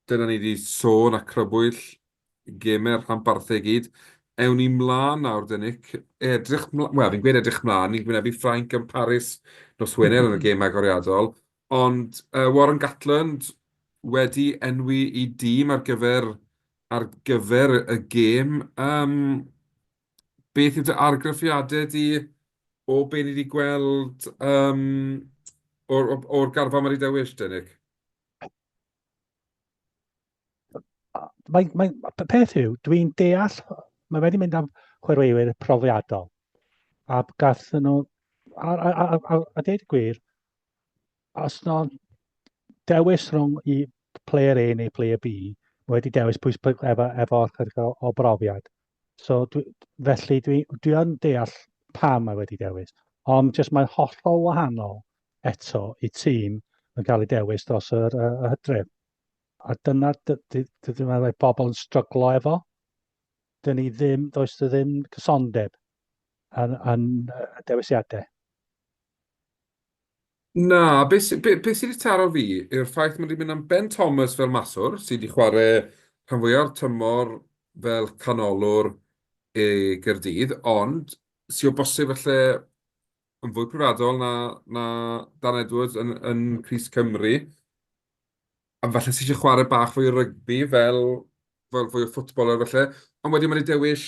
dyna ni wedi sôn a crybwyll gemau'r rhanbarthau i gyd. Ewn ni mlaen nawr, de Nick. Edrych mlaen, wel, fi'n gweud edrych mlaen, ni'n gwynebu Ffrainc yn Paris nos Wener yn y gêm agoriadol. Ond uh, Warren Gatland wedi enwi i dîm ar gyfer, ar gyfer y gêm. Um, beth yw dy argraffiadau di o be ni wedi gweld um, o'r, or, or garfan mae wedi dewis, de Nick? Mae, mae, peth yw, dwi'n deall, mae wedi mynd am chwaraewyr profiadol. A gath nhw, a, a, a, a, a deud y gwir, os no dewis rhwng i player A neu player B, mae wedi dewis pwy efo, efo chydig o, o brofiad. So, dwi, felly dwi, dwi yn deall pam mae wedi dewis. Ond jyst mae'n hollol wahanol eto i tîm yn cael ei dewis dros yr, y, y hydref. A dyna, dwi'n meddwl mae pobl yn stryglo efo. Dyn ni ddim, does dy ddim cysondeb yn, yn dewisiadau. Na, be sy be be sy 'di taro fi yw'r ffaith mae 'di mynd am Ben Thomas fel maswr, sy 'di chwarae rhan fwya'r tymor fel canolwr i Gaerdydd, ond sy o bosib falle yn fwy profiadol na na Dan Edwards yn yn crys Cymru. A falle sy isie chwarae bach fwy o rygbi fel fel fwy o footballer falle. Ond wedyn mae 'di dewis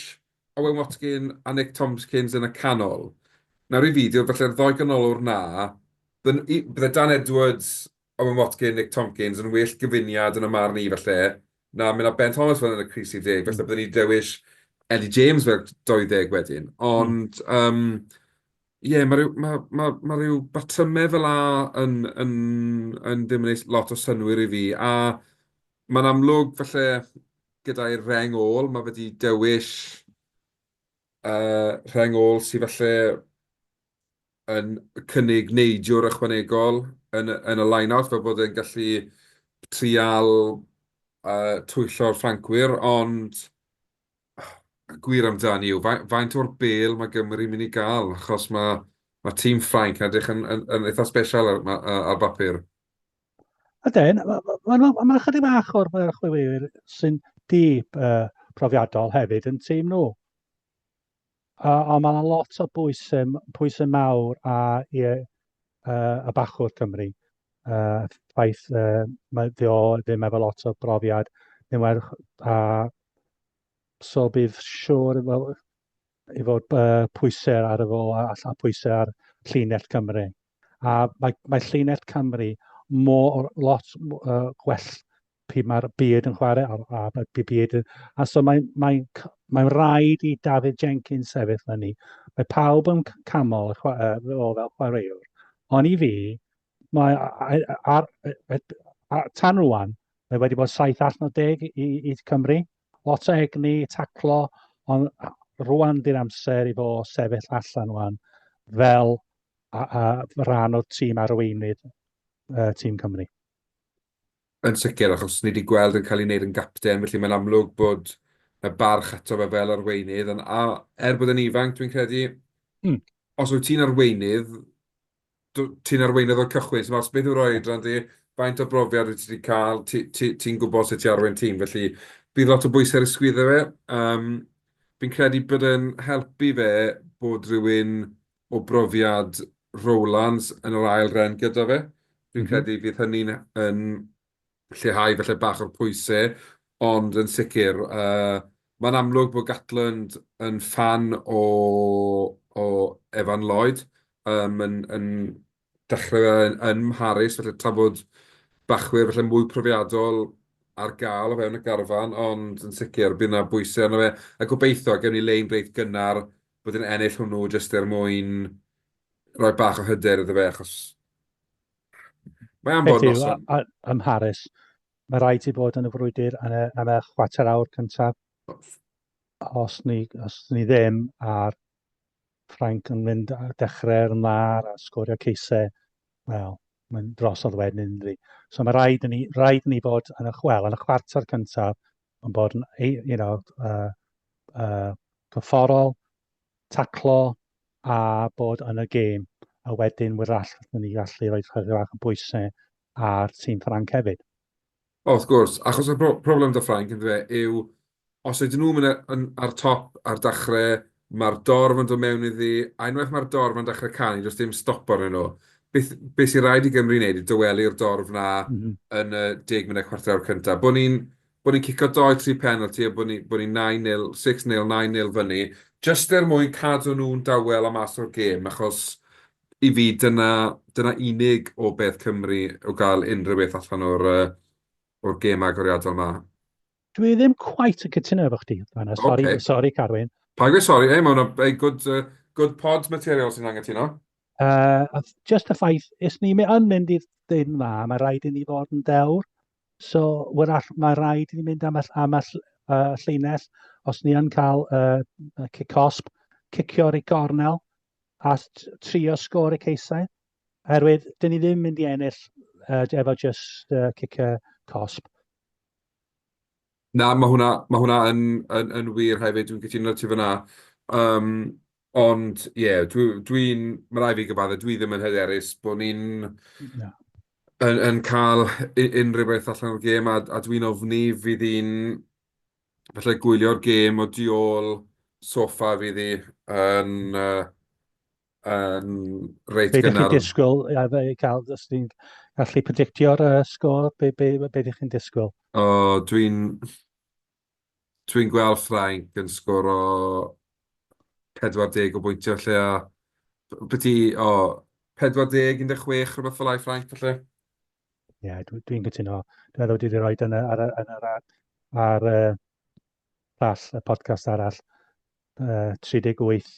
Owen Watkin a Nick Tompkins yn y canol. Nawr i fi, dyw'r falle'r ddou ganolwr 'na, bydde Dan Edwards, Owen Watkin, Nick Tompkins yn well gyfuniad yn y marn i falle, na mynd â Ben Thomas fel yn y crys rhif deg. Falle bydden ni'n dewis Eddie James fel 20 wedyn. Ond yym ie, mae rhyw, ma' ma' ma' rhyw batrymau fel 'na yn yn yn ddim yn wneud lot o synnwyr i fi. A mae'n amlwg falle gyda'i rheng ôl, mae fe 'di dewis yy rheng ôl sydd falle yn cynnig neidiwr ychwanegol yn y yn y line-out, fel bod e'n gallu trial yy twyllo'r Ffrancwyr, ond y gwir amdani yw, faint o'r bêl mae Gymru'n mynd i gael, achos mae mae tîm Ffrainc yn edrych yn yn yn eitha special ar ar bapur. Ydyn, mae'n ma, ma, ma chydig bach o'r chwaraewyr sy'n di uh, profiadol hefyd yn tîm nhw. Uh, ond mae yna lot o bwysau, pwysau mawr a i, uh, y bachwr Cymru. Uh, ffaith, uh, mae o ddim efo lot o brofiad, ddim werth, a so bydd siŵr fel, i fod uh, pwysau ar y fo a, a pwysau ar llinell Cymru. A mae, mae llinell Cymru mor, lot uh, gwell pryd mae'r byd yn chwarae, a, a mae'r byd yn... A so mae'n mae, mae rhaid i David Jenkins sefyll fyny. Mae pawb yn camol o fel chwaraewr. Ond i fi, mae ar, ar, ar, tan rwan, mae wedi bod 7 allan o 10 i, i Cymru. Lot o egni, taclo, ond rwan di'r amser i fo sefyll allan rwan fel a, a rhan o'r tîm arweinydd uh, tîm Cymru. Yn sicr, achos ni wedi gweld yn cael ei wneud yn gapten, felly mae'n amlwg bod y barch ato fe fel arweinydd. A er bod yn ifanc, dwi'n credu, os wyt ti'n arweinydd, ti'n arweinydd o'r cychwyn, so os beth yw'r oedran di, faint o brofiad wyt ti wedi cael, ti'n ti, ti gwybod sut i arwain tîm, felly bydd lot o bwysau ar y sgwyddau fe. Um, fi'n credu bod e'n helpu fe bod rhywun o brofiad Rowlands yn yr ail ren gyda fe. Dwi'n credu fydd hynny'n yn lleihau falle bach o'r pwysau, ond yn sicr, uh, mae'n amlwg bod Gatland yn ffan o, o Evan Lloyd, um, yn, yn dechrau fe yn, yn Mharis, felly tra bod bachwyr falle mwy profiadol ar gael o fewn y garfan, ond yn sicr bydd yna bwysau arno fe, a gobeithio gewn ni lein reit gynnar bod yn ennill hwnnw jyst er mwyn rhoi bach o hyder iddo fe, achos mae am fod noson. Ym Mharis, mae rhaid ti bod yn y frwydr yn y, am y chwarter awr cyntaf. Os ni, os ni ddim, a'r Ffrainc yn mynd a dechrau yn dda a sgorio ceisau, wel, mae'n drosodd wedyn ynddi. So mae rhaid i ni, rhaid i ni fod yn y, wel, yn y chwarter cyntaf yn bod yn, you know, corfforol, taclo a bod yn y gêm. A wedyn wrach gallwn ni gallu rhoi chydig bach o bwysau ar tîm Ffrainc hefyd. O, wrth gwrs, achos y problem 'da Ffrainc yndyfe yw os ydyn nhw'n mynd yn, ar top ar dechrau, mae'r dorf yn dod mewn iddi, a unwaith mae'r dorf yn dechrau canu, does dim stop arnyn nhw. Beth, beth sy'n rhaid i Gymru wneud yw dywelu'r dorf 'na yn y 10 munud chwarter awr cyntaf. Bod ni'n bod ni'n cico dou, tri penalty a bod ni, bod ni'n 9-0, 6-0, 9-0 fyny, jyst er mwyn cadw nhw'n dawel a mas o'r gêm, achos i fi dyna, dyna unig obaith Cymru o gael unrhyw beth allan o'r, uh, o'r gêm agoriadol yma. Dwi ddim quite yn cytuno efo chdi, fanna. Sorry, okay. Sorry Carwyn. Paid gweud sorry, ei, mae hwnna, ei, good, good pod material sy'n angytuno. Just y ffaith, is ni yn mynd i ddeud yn dda, mae rhaid i ni fod yn dewr. So, wrach, mae rhaid i ni mynd am y, am y llinell, os ni yn cael cic cosb, cicio'r i gornel a trio sgôr y ceisau. Oherwydd, dyn ni ddim mynd i ennill efo just cicio cosb. Na, mae hwnna, mae hwnna yn, yn, yn wir hefyd, dwi'n cytuno ti fyna. Um, ond, ie, yeah, dwi'n, dwi, mae rhaid fi gyfadde, dwi ddim yn hyderus bod ni'n no. yn, yn cael unrhyw beth allan o'r gêm, a, a dwi'n ofni fydd hi'n falle gwylio'r gêm o du ôl soffa fydd hi yn, uh, yn reit gynnar. Be ydych chi'n disgwyl, ia, cael, os ti'n gallu predictio'r uh, sgôr, be, be, be ydych chi'n disgwyl? O, dwi'n dwi gweld Ffrainc yn sgoro 40 o bwyntiau lle a beth i, o, 40, 16, rhywbeth fel 'na i Ffrainc falle. Ie, yeah, dwi'n dwi cytuno. Dwi'n meddwl wedi rhoi yn y, ar, yn yr, ar, ar llall, y podcast arall, uh, 38,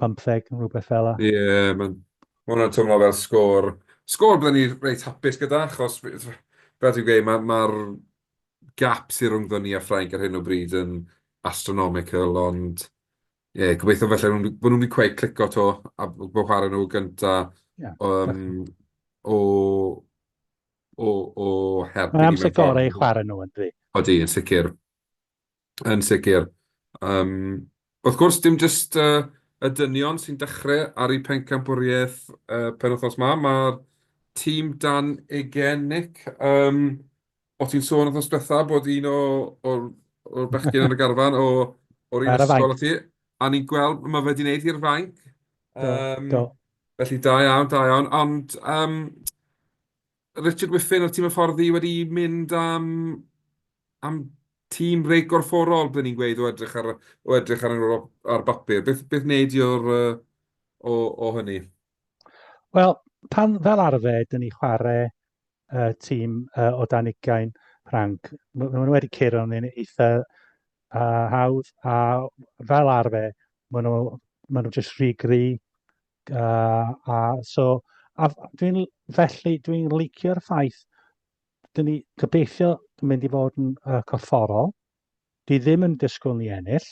15, rhywbeth fel 'na. Ie, yeah, mae'n ma hwnna'n teimlo fel sgôr. Sgôr byddwn ni reit hapus gyda, achos fel ti'n gweud, mae'r ma gap sydd rhwngddo ni a Ffrainc ar hyn o bryd yn astronomical, ond ie, yeah, gobeithio felly bod nhw'n wedi cweith clico to a bod chwarae nhw gynta yeah, o, o, o help. Mae'n amser gorau i chwarae nhw, yn dwi. Odi, yn sicr. Yn sicr. Um, wrth gwrs, dim jyst uh, y dynion sy'n dechrau ar eu pencampwriaeth uh, penwythnos ma. Mae'r tîm dan ugen, Nick. Um, o ti'n sôn wythnos diwetha bod un o, o'r, o'r bechgyn yn y garfan o, o'r un ysgol o ti. A ni'n gweld, mae fe wedi gwneud i'r fainc. Um, do, do. Felly da iawn, da iawn. Ond um, Richard Whiffin o'r tîm hyfforddi wedi mynd am, am tîm reit gorfforol, byddwn ni'n gweud, o edrych ar, o edrych ar, ar, ar bapur. Beth, beth wneud i o'r, o, o hynny? Wel, pan fel arfer, dyn ni chwarae uh, tîm uh, o dan ugain Ffranc. Maen nhw wedi curo ni'n eitha hawdd, a fel arfer, maen nhw, maen nhw jyst rhy gry. A so, a dwi'n, felly dwi'n licio'r ffaith, dyn ni gobeithio yn mynd i fod yn corfforol. Dwi ddim yn disgwyl ni ennill,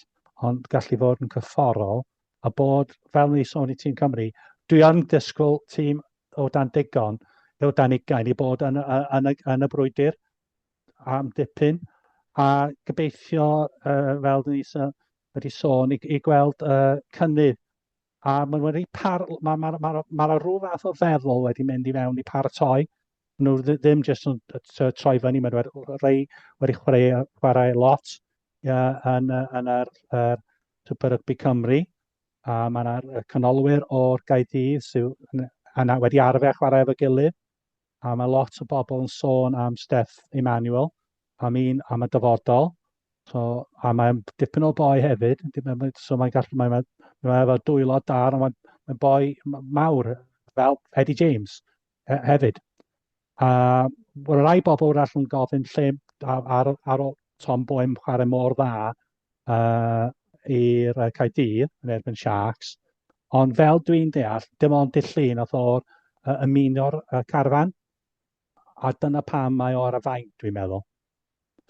ond gallu fod yn corfforol a bod, fel ni sôn i tîm Cymru, dwi yn disgwyl tîm o dan digon, o dan ugain i bod yn, yn, yn, yn y brwydr am dipyn, a gobeithio, fel ni wedi sôn, i gweld cynnydd. A mae wedi par, mae, mae, mae, mae, mae rhyw fath o feddwl wedi mynd i fewn i paratoi. Nhw ddim jyst yn troi fyny, maen nhw wedi, rhai wedi chwarae, chwarae lot yeah, yn, yn yr, yr Super Rugby Cymru. A mae yna canolwyr o'r Gaerdydd sydd yna wedi arfer chwarae efo gilydd. A mae lot o bobl yn sôn am Steph Emmanuel, am un am y dyfodol. So, a mae'n dipyn o boi hefyd, so mae'n gallu, mae'n mae, mae efo dwylo da, ond mae'n mae boi mawr fel Eddie James hefyd. A well, rai bobl wrach yn gofyn lle ar, ar, ar ôl Tom Boehm chwarae mor dda i'r Caerdydd yn erbyn Sharks, ond fel dwi'n deall, dim ond dydd Llun oedd o'r ymuno'r carfan, a dyna pam mae o ar y fainc, dwi'n meddwl.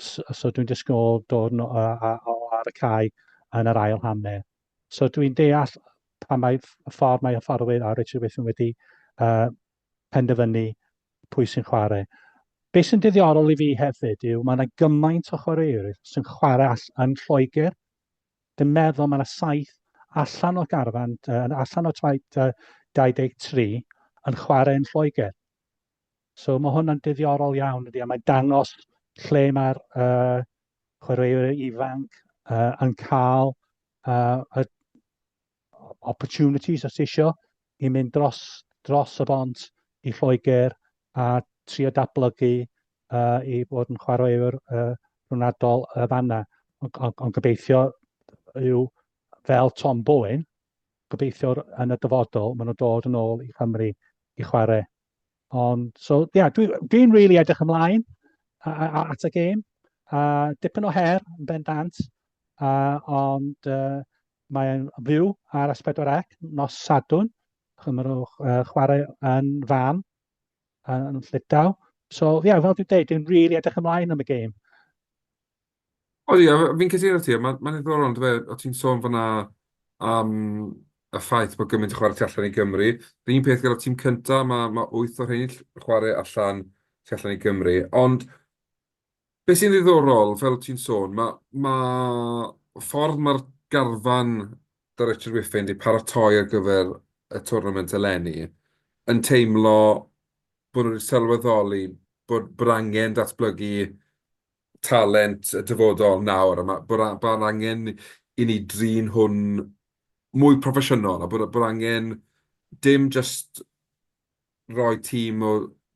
So, so dwi'n disgwyl dod no, o ar y cae yn yr ail hanner. So dwi'n deall pa mae y ffordd mae hyfforddwyr a Richard Whiffen wedi penderfynu pwy sy'n chwarae. Be sy'n ddiddorol i fi hefyd yw mae yna gymaint o chwaraewyr sy'n chwarae all yn Lloegr. Dwi'n meddwl mae yna saith allan o garfan, allan o 23 yn chwarae yn Lloegr. So mae hwnna'n ddiddorol iawn ydy, a mae'n dangos lle mae'r chwaraewyr ifanc yn cael y opportunities os isio i mynd dros, dros y bont i Lloegr a trio datblygu i fod yn chwaraewr rhwngwladol y fanna. Ond on, on gobeithio yw fel Tom Bowen, gobeithio yn y dyfodol maen nhw'n dod yn ôl i Chymru i chwarae. Ond, so, ie, yeah, dwi'n dwi really edrych ymlaen at y gêm. Dipyn o her yn bendant, ond mae'n fyw ar S4C nos Sadwrn. Maen nhw'n chwarae yn fan yn Llydaw. So, ie, yeah, fel dwi'n dweud, dwi'n really edrych ymlaen am y gêm. O ie, fi'n cytuno ti, mae'n ma ddiddorol, ond fe, o ti'n sôn fyna am y ffaith bod gymaint o chwarae tu allan i Gymru. Yr un peth gyda'r tîm cyntaf, mae, mae 8 o'r rheiny chwarae allan tu allan i Gymru. Ond Be sy'n ddiddorol, fel ti'n sôn, mae ma' ffordd mae'r garfan 'da Richard Whiffin 'di paratoi ar gyfer y twrnament eleni yn teimlo bod nhw wedi sylweddoli bod bod angen datblygu talent y dyfodol nawr, a ma' bod a- bod angen i ni drin hwn mwy proffesiynol, a bod bod angen dim jyst rhoi tîm o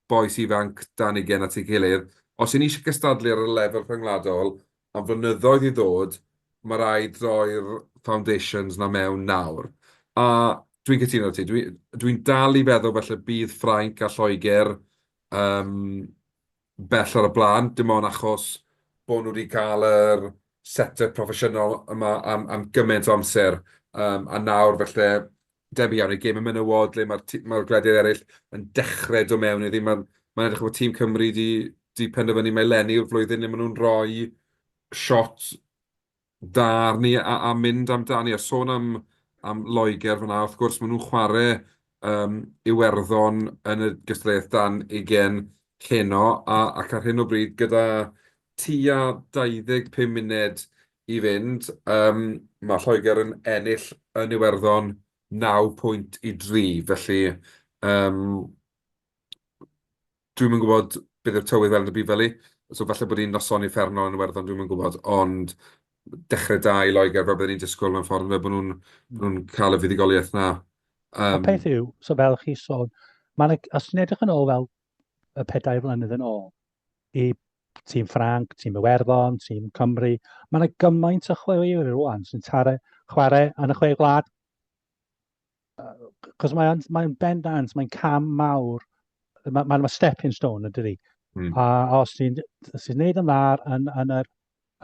bois ifanc dan ugain at ei gilydd. Os 'y ni eisiau cystadlu ar y lefel rhyngwladol am flynyddoedd i ddod, mae rhaid rhoi'r foundations 'na mewn nawr. A dwi'n cytuno 'da ti, dwi dwi'n dal i feddwl falle bydd Ffrainc a Lloegr yym bell ar y blaen, dim ond achos bod nhw wedi cael yr set-up proffesiynol yma am am gymaint o amser. Yym a nawr falle debyg iawn i gêm y menywod le mae'r mae'r gwledydd eraill yn dechrau dod mewn iddi. Mae'n mae'n edrych bod tîm Cymru 'di 'di penderfynu mai 'leni yw'r flwyddyn le maen nhw'n rhoi shot da arni a a mynd amdani. A sôn am am Loegr fan'na, wrth gwrs maen nhw'n chwarae yym Iwerddon yn y gystadleuaeth dan ugain heno, a ac ar hyn o bryd gyda tua 25 munud i fynd, yym ma' Lloegr yn ennill yn Iwerddon 9 pwynt i 3, felly yym dwi'm yn gwybod beth yw'r tywydd fel yn y Beverley, so falle bod hi'n noson uffernol yn Iwerddon, dwi'm yn gwybod, ond dechrau da i Loegr fel byddwn ni'n disgwyl mewn ffordd, yndyfe, bod nhw'n bod nhw'n cael y fuddugoliaeth 'na. Um, y peth yw, so fel chi sôn, mae'n, os ti'n edrych yn ôl fel y pedair flynedd yn ôl, i tîm Ffranc, tîm Iwerddon, tîm Cymru, mae yna gymaint o chwaraewyr rwan sy'n tare, chwarae yn y chwe gwlad. Cos mae'n mae bendant, mae'n cam mawr, mae'n ma, ma stepping stone ydydi. A os ti'n os ti'n neud yn dda yn, yn yr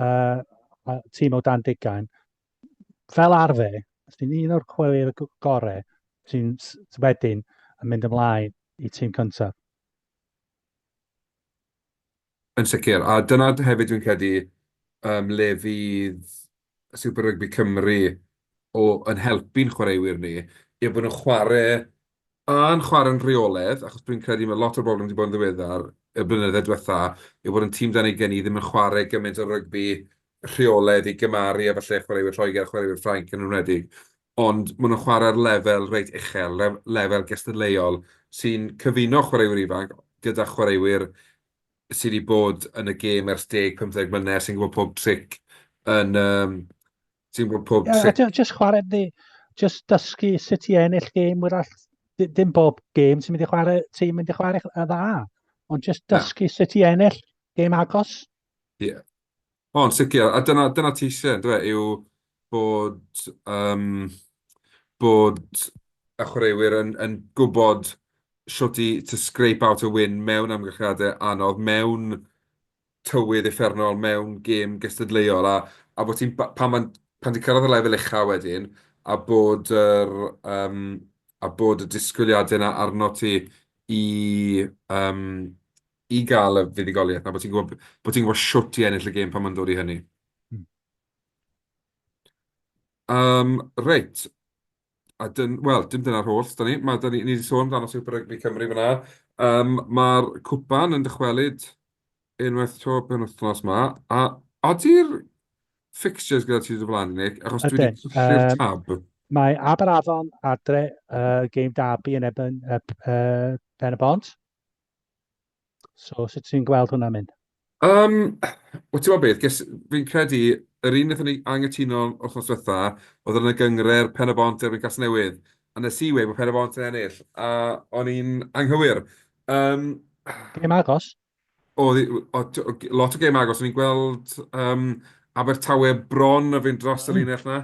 uh, tîm o dan digain, fel arfer, os ti'n un o'r chwaraewyr gorau, ti'n wedyn yn mynd ymlaen i tîm cyntaf. Yn sicr, a dyna hefyd dwi'n credu um, le fydd Super Rugby Cymru o, yn helpu'n chwaraewyr ni, yw bod nhw'n chwarae a'n chwarae'n rheolaidd, achos dwi'n credu mae lot o'r broblem wedi bod yn ddiweddar, y blynyddoedd diwetha, yw bod yn tîm dan ugain ni ddim yn chwarae gymaint o rygbi rheolaidd i gymaru â falle chwaraewyr Lloegr, chwaraewyr Ffrainc yn enwedig, ond maen nhw'n chwarae ar lefel reit uchel, lefel gystadleuol, sy'n cyfuno chwaraewyr ifanc gyda chwaraewyr sydd wedi bod yn y gêm ers 10, 15 mlynedd, sy'n gwybod pob tric yn... Um, sy'n gwybod pob yeah, tric. Just chwarae, di, just dysgu sut i ennill gêm, wrach, dim bob gêm sy'n mynd i chwarae, ti'n mynd i chwarae y dda, ond just dysgu yeah. sut i ennill gêm agos. Ie. Yeah. O, yn sicr, a dyna, dyna ti eisiau, yndyfe, yw bod, um, bod y chwaraewyr yn, yn gwybod shwt i to scrape out a win mewn amgylchiadau anodd, mewn tywydd uffernol, mewn gêm gystadleuol, a, a bod ti'n, pan, man, pan ti'n cyrraedd y lefel ucha wedyn, a bod yr, um, a bod y disgwyliadau yna arno ti i, um, i gael y fuddugoliaeth 'na, bod ti'n gwybod, bod ti'n gwybod shwt i ennill y gêm pan mae'n dod i hynny. Um, reit, a dyn, wel, dim dyna'r holl, da ni. Mae, da ni, ni wedi sôn amdano Super Rugby Cymru fyna. Um, Mae'r cwpan yn dychwelyd unwaith to penwythnos ma. A ody'r fixtures gyda ti dy flaen, Nick? Achos dwi wedi colli'r um, tab. Mae Aberafon adre uh, game derby yn ebyn uh, uh, Pen y Bont. So, sut ti'n gweld hwnna'n mynd? Um, Wel, ti'n gwybod beth, ges, fi'n credu, yr un wnaethon ni anghytuno wythnos diwetha, oedd yn y gyngres Pen y Bont erbyn Casnewydd, a nes i weud bod Pen y Bont yn ennill, a o'n i'n anghywir. Um, Gêm agos? Oedd, lot o gêm agos, o'n i'n gweld um, Abertawe bron a fynd dros y linell na.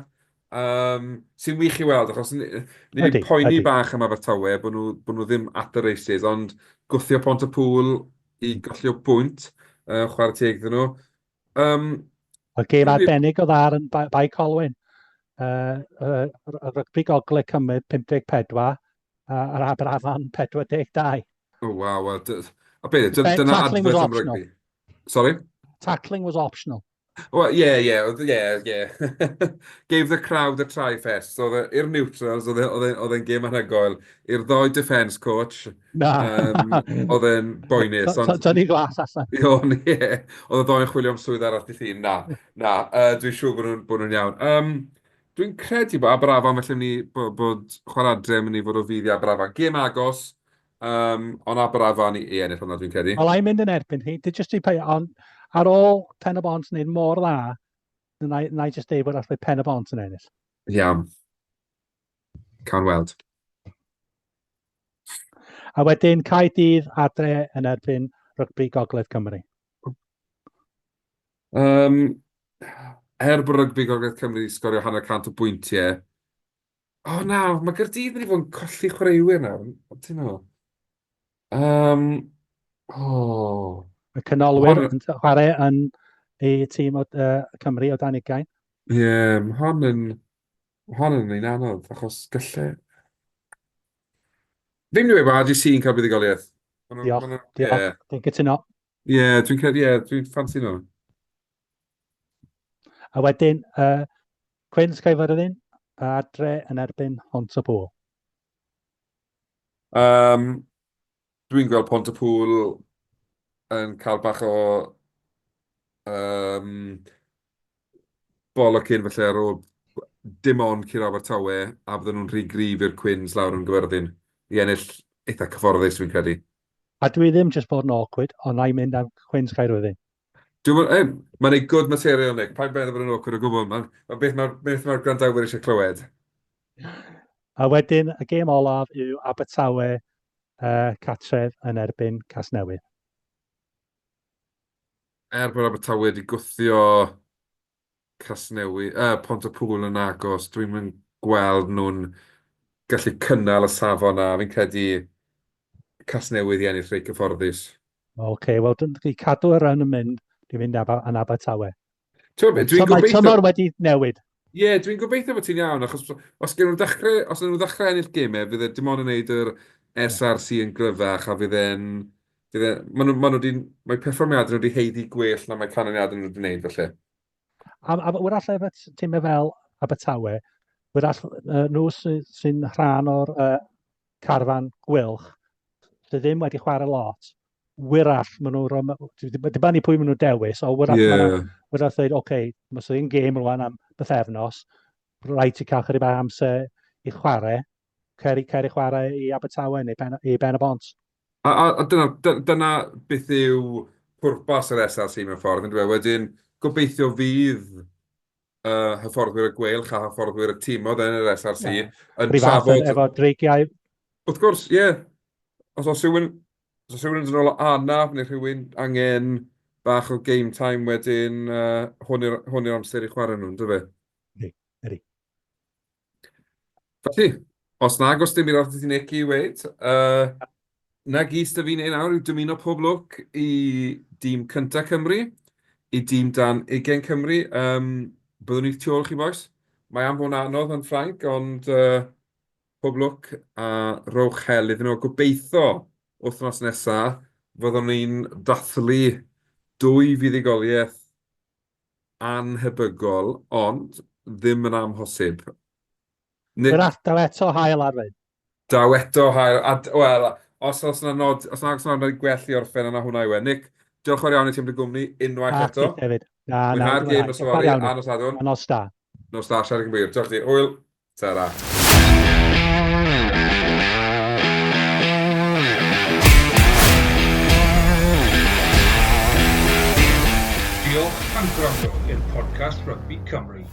Um, sy'n wych i weld, achos ni ni wedi poeni bach am Abertawe, bod nhw, bod nhw ddim at the races, ond gwthio Pont-y-pŵl i golli o bwynt, uh, chwarae teg iddyn nhw. Um, y gêm arbennig o dda yn Bae Colwyn. Uh, uh, rygbi Gogledd Cymru 54, uh, a'r Aberafan 42. Oh, waw. Well, a beth, dyna adfod am rygbi. Sorry? Tackling was optional. Wel, ie, ie, oedd, ie, ie. Gave the crowd a try-fest. So, oedd e, i'r neutrals, oedd e, oedd e, oedd e'n gêm anhygoel. I'r ddoi defence coach, Na. um, oedd e'n boenus. Ond... Tynnu glas allan. O'n, ie. Oedd y ddoi'n chwilio am swydd arall i llun. Na, na. Uh, dwi'n siŵr bod nhw'n bod nhw'n iawn. Um, dwi'n credu bod Aberafan felly mynd i, bod, bod chwarae adre yn mynd i fod o fudd i Aberafan. Gêm agos, Um, ond Aberafan i, i ennill hwnna, dwi'n credu. Wel, i'n mynd yn erbyn hi. Dwi just i pay, ond ar ôl Pen y Bont wneud mor dda, na, na i just deud bod allai Pen y Bont yn ennill. Iawn. Cawn weld. A wedyn Caerdydd adre yn erbyn Rygbi Gogledd Cymru. Um, er bod Rygbi Gogledd Cymru wedi sgorio hanner cant o bwyntiau, O na, mae Gaerdydd mynd i fod yn colli chwaraewyr nawr, ti'n meddwl? Um, oh. Y canolwyr yn chwarae yn ei tîm o uh, Cymru o dan ugain. Ie, yeah, mae hon yn, hon yn un anodd, achos gallai... Fi'n mynd i weud bod RGC yn cael buddugoliaeth. Diolch, diolch, yeah. Dwi'n cytuno. Ie, yeah, dwi'n credu, ie, yeah, dwi'n ffansi nhw. A wedyn, uh, Cwins Caerfyrddin, adre yn erbyn Pontypool. Um, dwi'n gweld Pontypool yn cael bach o um, bolocyn falle ar ôl dim ond curo Abertawe a bydden nhw'n rhy gryf i'r Cwins lawr yn Gyfyrddin i ennill eitha cyfforddus fi'n credu. A dwi ddim jyst bod yn awkward, ond na i mynd am Cwins Caerfyrddin. Dwi'n meddwl, ei, mae'n ei good material, Nick. Paid meddwl bod yn awkward o gwbl. Mae'n ma beth mae'r beth mae'r gwrandawyr eisiau clywed. A wedyn, y gêm olaf yw Abertawe uh, Catref yn erbyn Casnewydd. Er bod Abertawe wedi gwthio Casnewydd, uh, Pont-y-pŵl yn agos, dwi'n mynd gweld nhw'n gallu cynnal y safon na. Fi'n credu Casnewydd i ennill reit gyfforddus. Oce, okay, wel, dwi'n cadw yr run yn mynd, dwi'n mynd yn Abertawe. Ti'n gwybod, dwi'n gobeithio... Mae tymor wedi newid. Ie, yeah, dwi'n gobeithio bod ti'n iawn, achos os gen nhw ddechrau, os nhw ddechrau ennill gemau, fydd e dim ond yn gwneud yr SRC yn gryfach, a fydd e'n... Fydd e, maen nhw, maen nhw di, mae perfformiadau nhw wedi heiddi gwell na mae canlyniadau nhw wedi gwneud, felly. A, a wrach efo tîmau fel Abertawe, wrach nhw sy'n sy rhan o'r carfan gwylch, sydd ddim wedi chwarae lot, wyrach maen nhw'n rhoi, dibynnu pwy maen nhw'n dewis, o wyrach yeah. maen nhw, wyrach dweud, oce, okay, mae sy'n gêm rwan am bythefnos, rhaid ti cael chydig bach amser i chwarae, cer i, cer i chwarae i Abertawe neu ben, i Ben y Bont. A, a, a dyna, dyna beth yw pwrpas yr SRC mewn ffordd, yn dweud. Wedyn, gobeithio fydd uh, hyfforddwyr y Gweilch a hyfforddwyr y timodd yn yr SRC yeah. yn trafod... Efo dreigiau. Wrth gwrs, ie. Yeah. Os oes rhywun, os oes rhywun yn dod ôl o anaf neu rhywun angen bach o game time wedyn, uh, hwn yw'r amser i chwarae nhw, ynddo fe? Ydy, ydy. Felly, os nag oes dim byd arall ti Nick i weud, uh, na gyd sydd fi wneud nawr yw dymuno pob lwc i dîm cynta Cymru, i dîm dan 20 Cymru. Um, byddwn ni tu ôl chi boys. Mae am fod yn anodd yn Ffrainc, ond uh, pob lwc a rowch hel iddyn nhw. Gobeithio wythnos nesaf fyddwn ni'n dathlu dwy fuddugoliaeth Anhebygol, ond ddim yn amhosib. Nick... Wrach, daw eto haul ar fyd. Daw eto haul, a wel, os oes 'na nod, os nag oes 'na nod gwell i orffen yna hwnna yw e. Nick, diolch yn fawr iawn i ti am dy gwmni unwaith eto. A ti hefyd. Na, na. Mwynha'r gêm nos fory a nos Sadwrn. A nos da. Nos da, siarad cyn bo hir. Diolch i ti. Hwyl. Ta-ra. Diolch am gwrando i'r podcast Rygbi Cymru.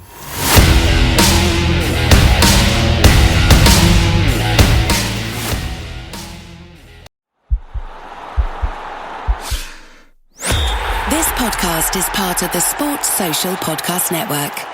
This podcast is part of the Sports Social Podcast Network.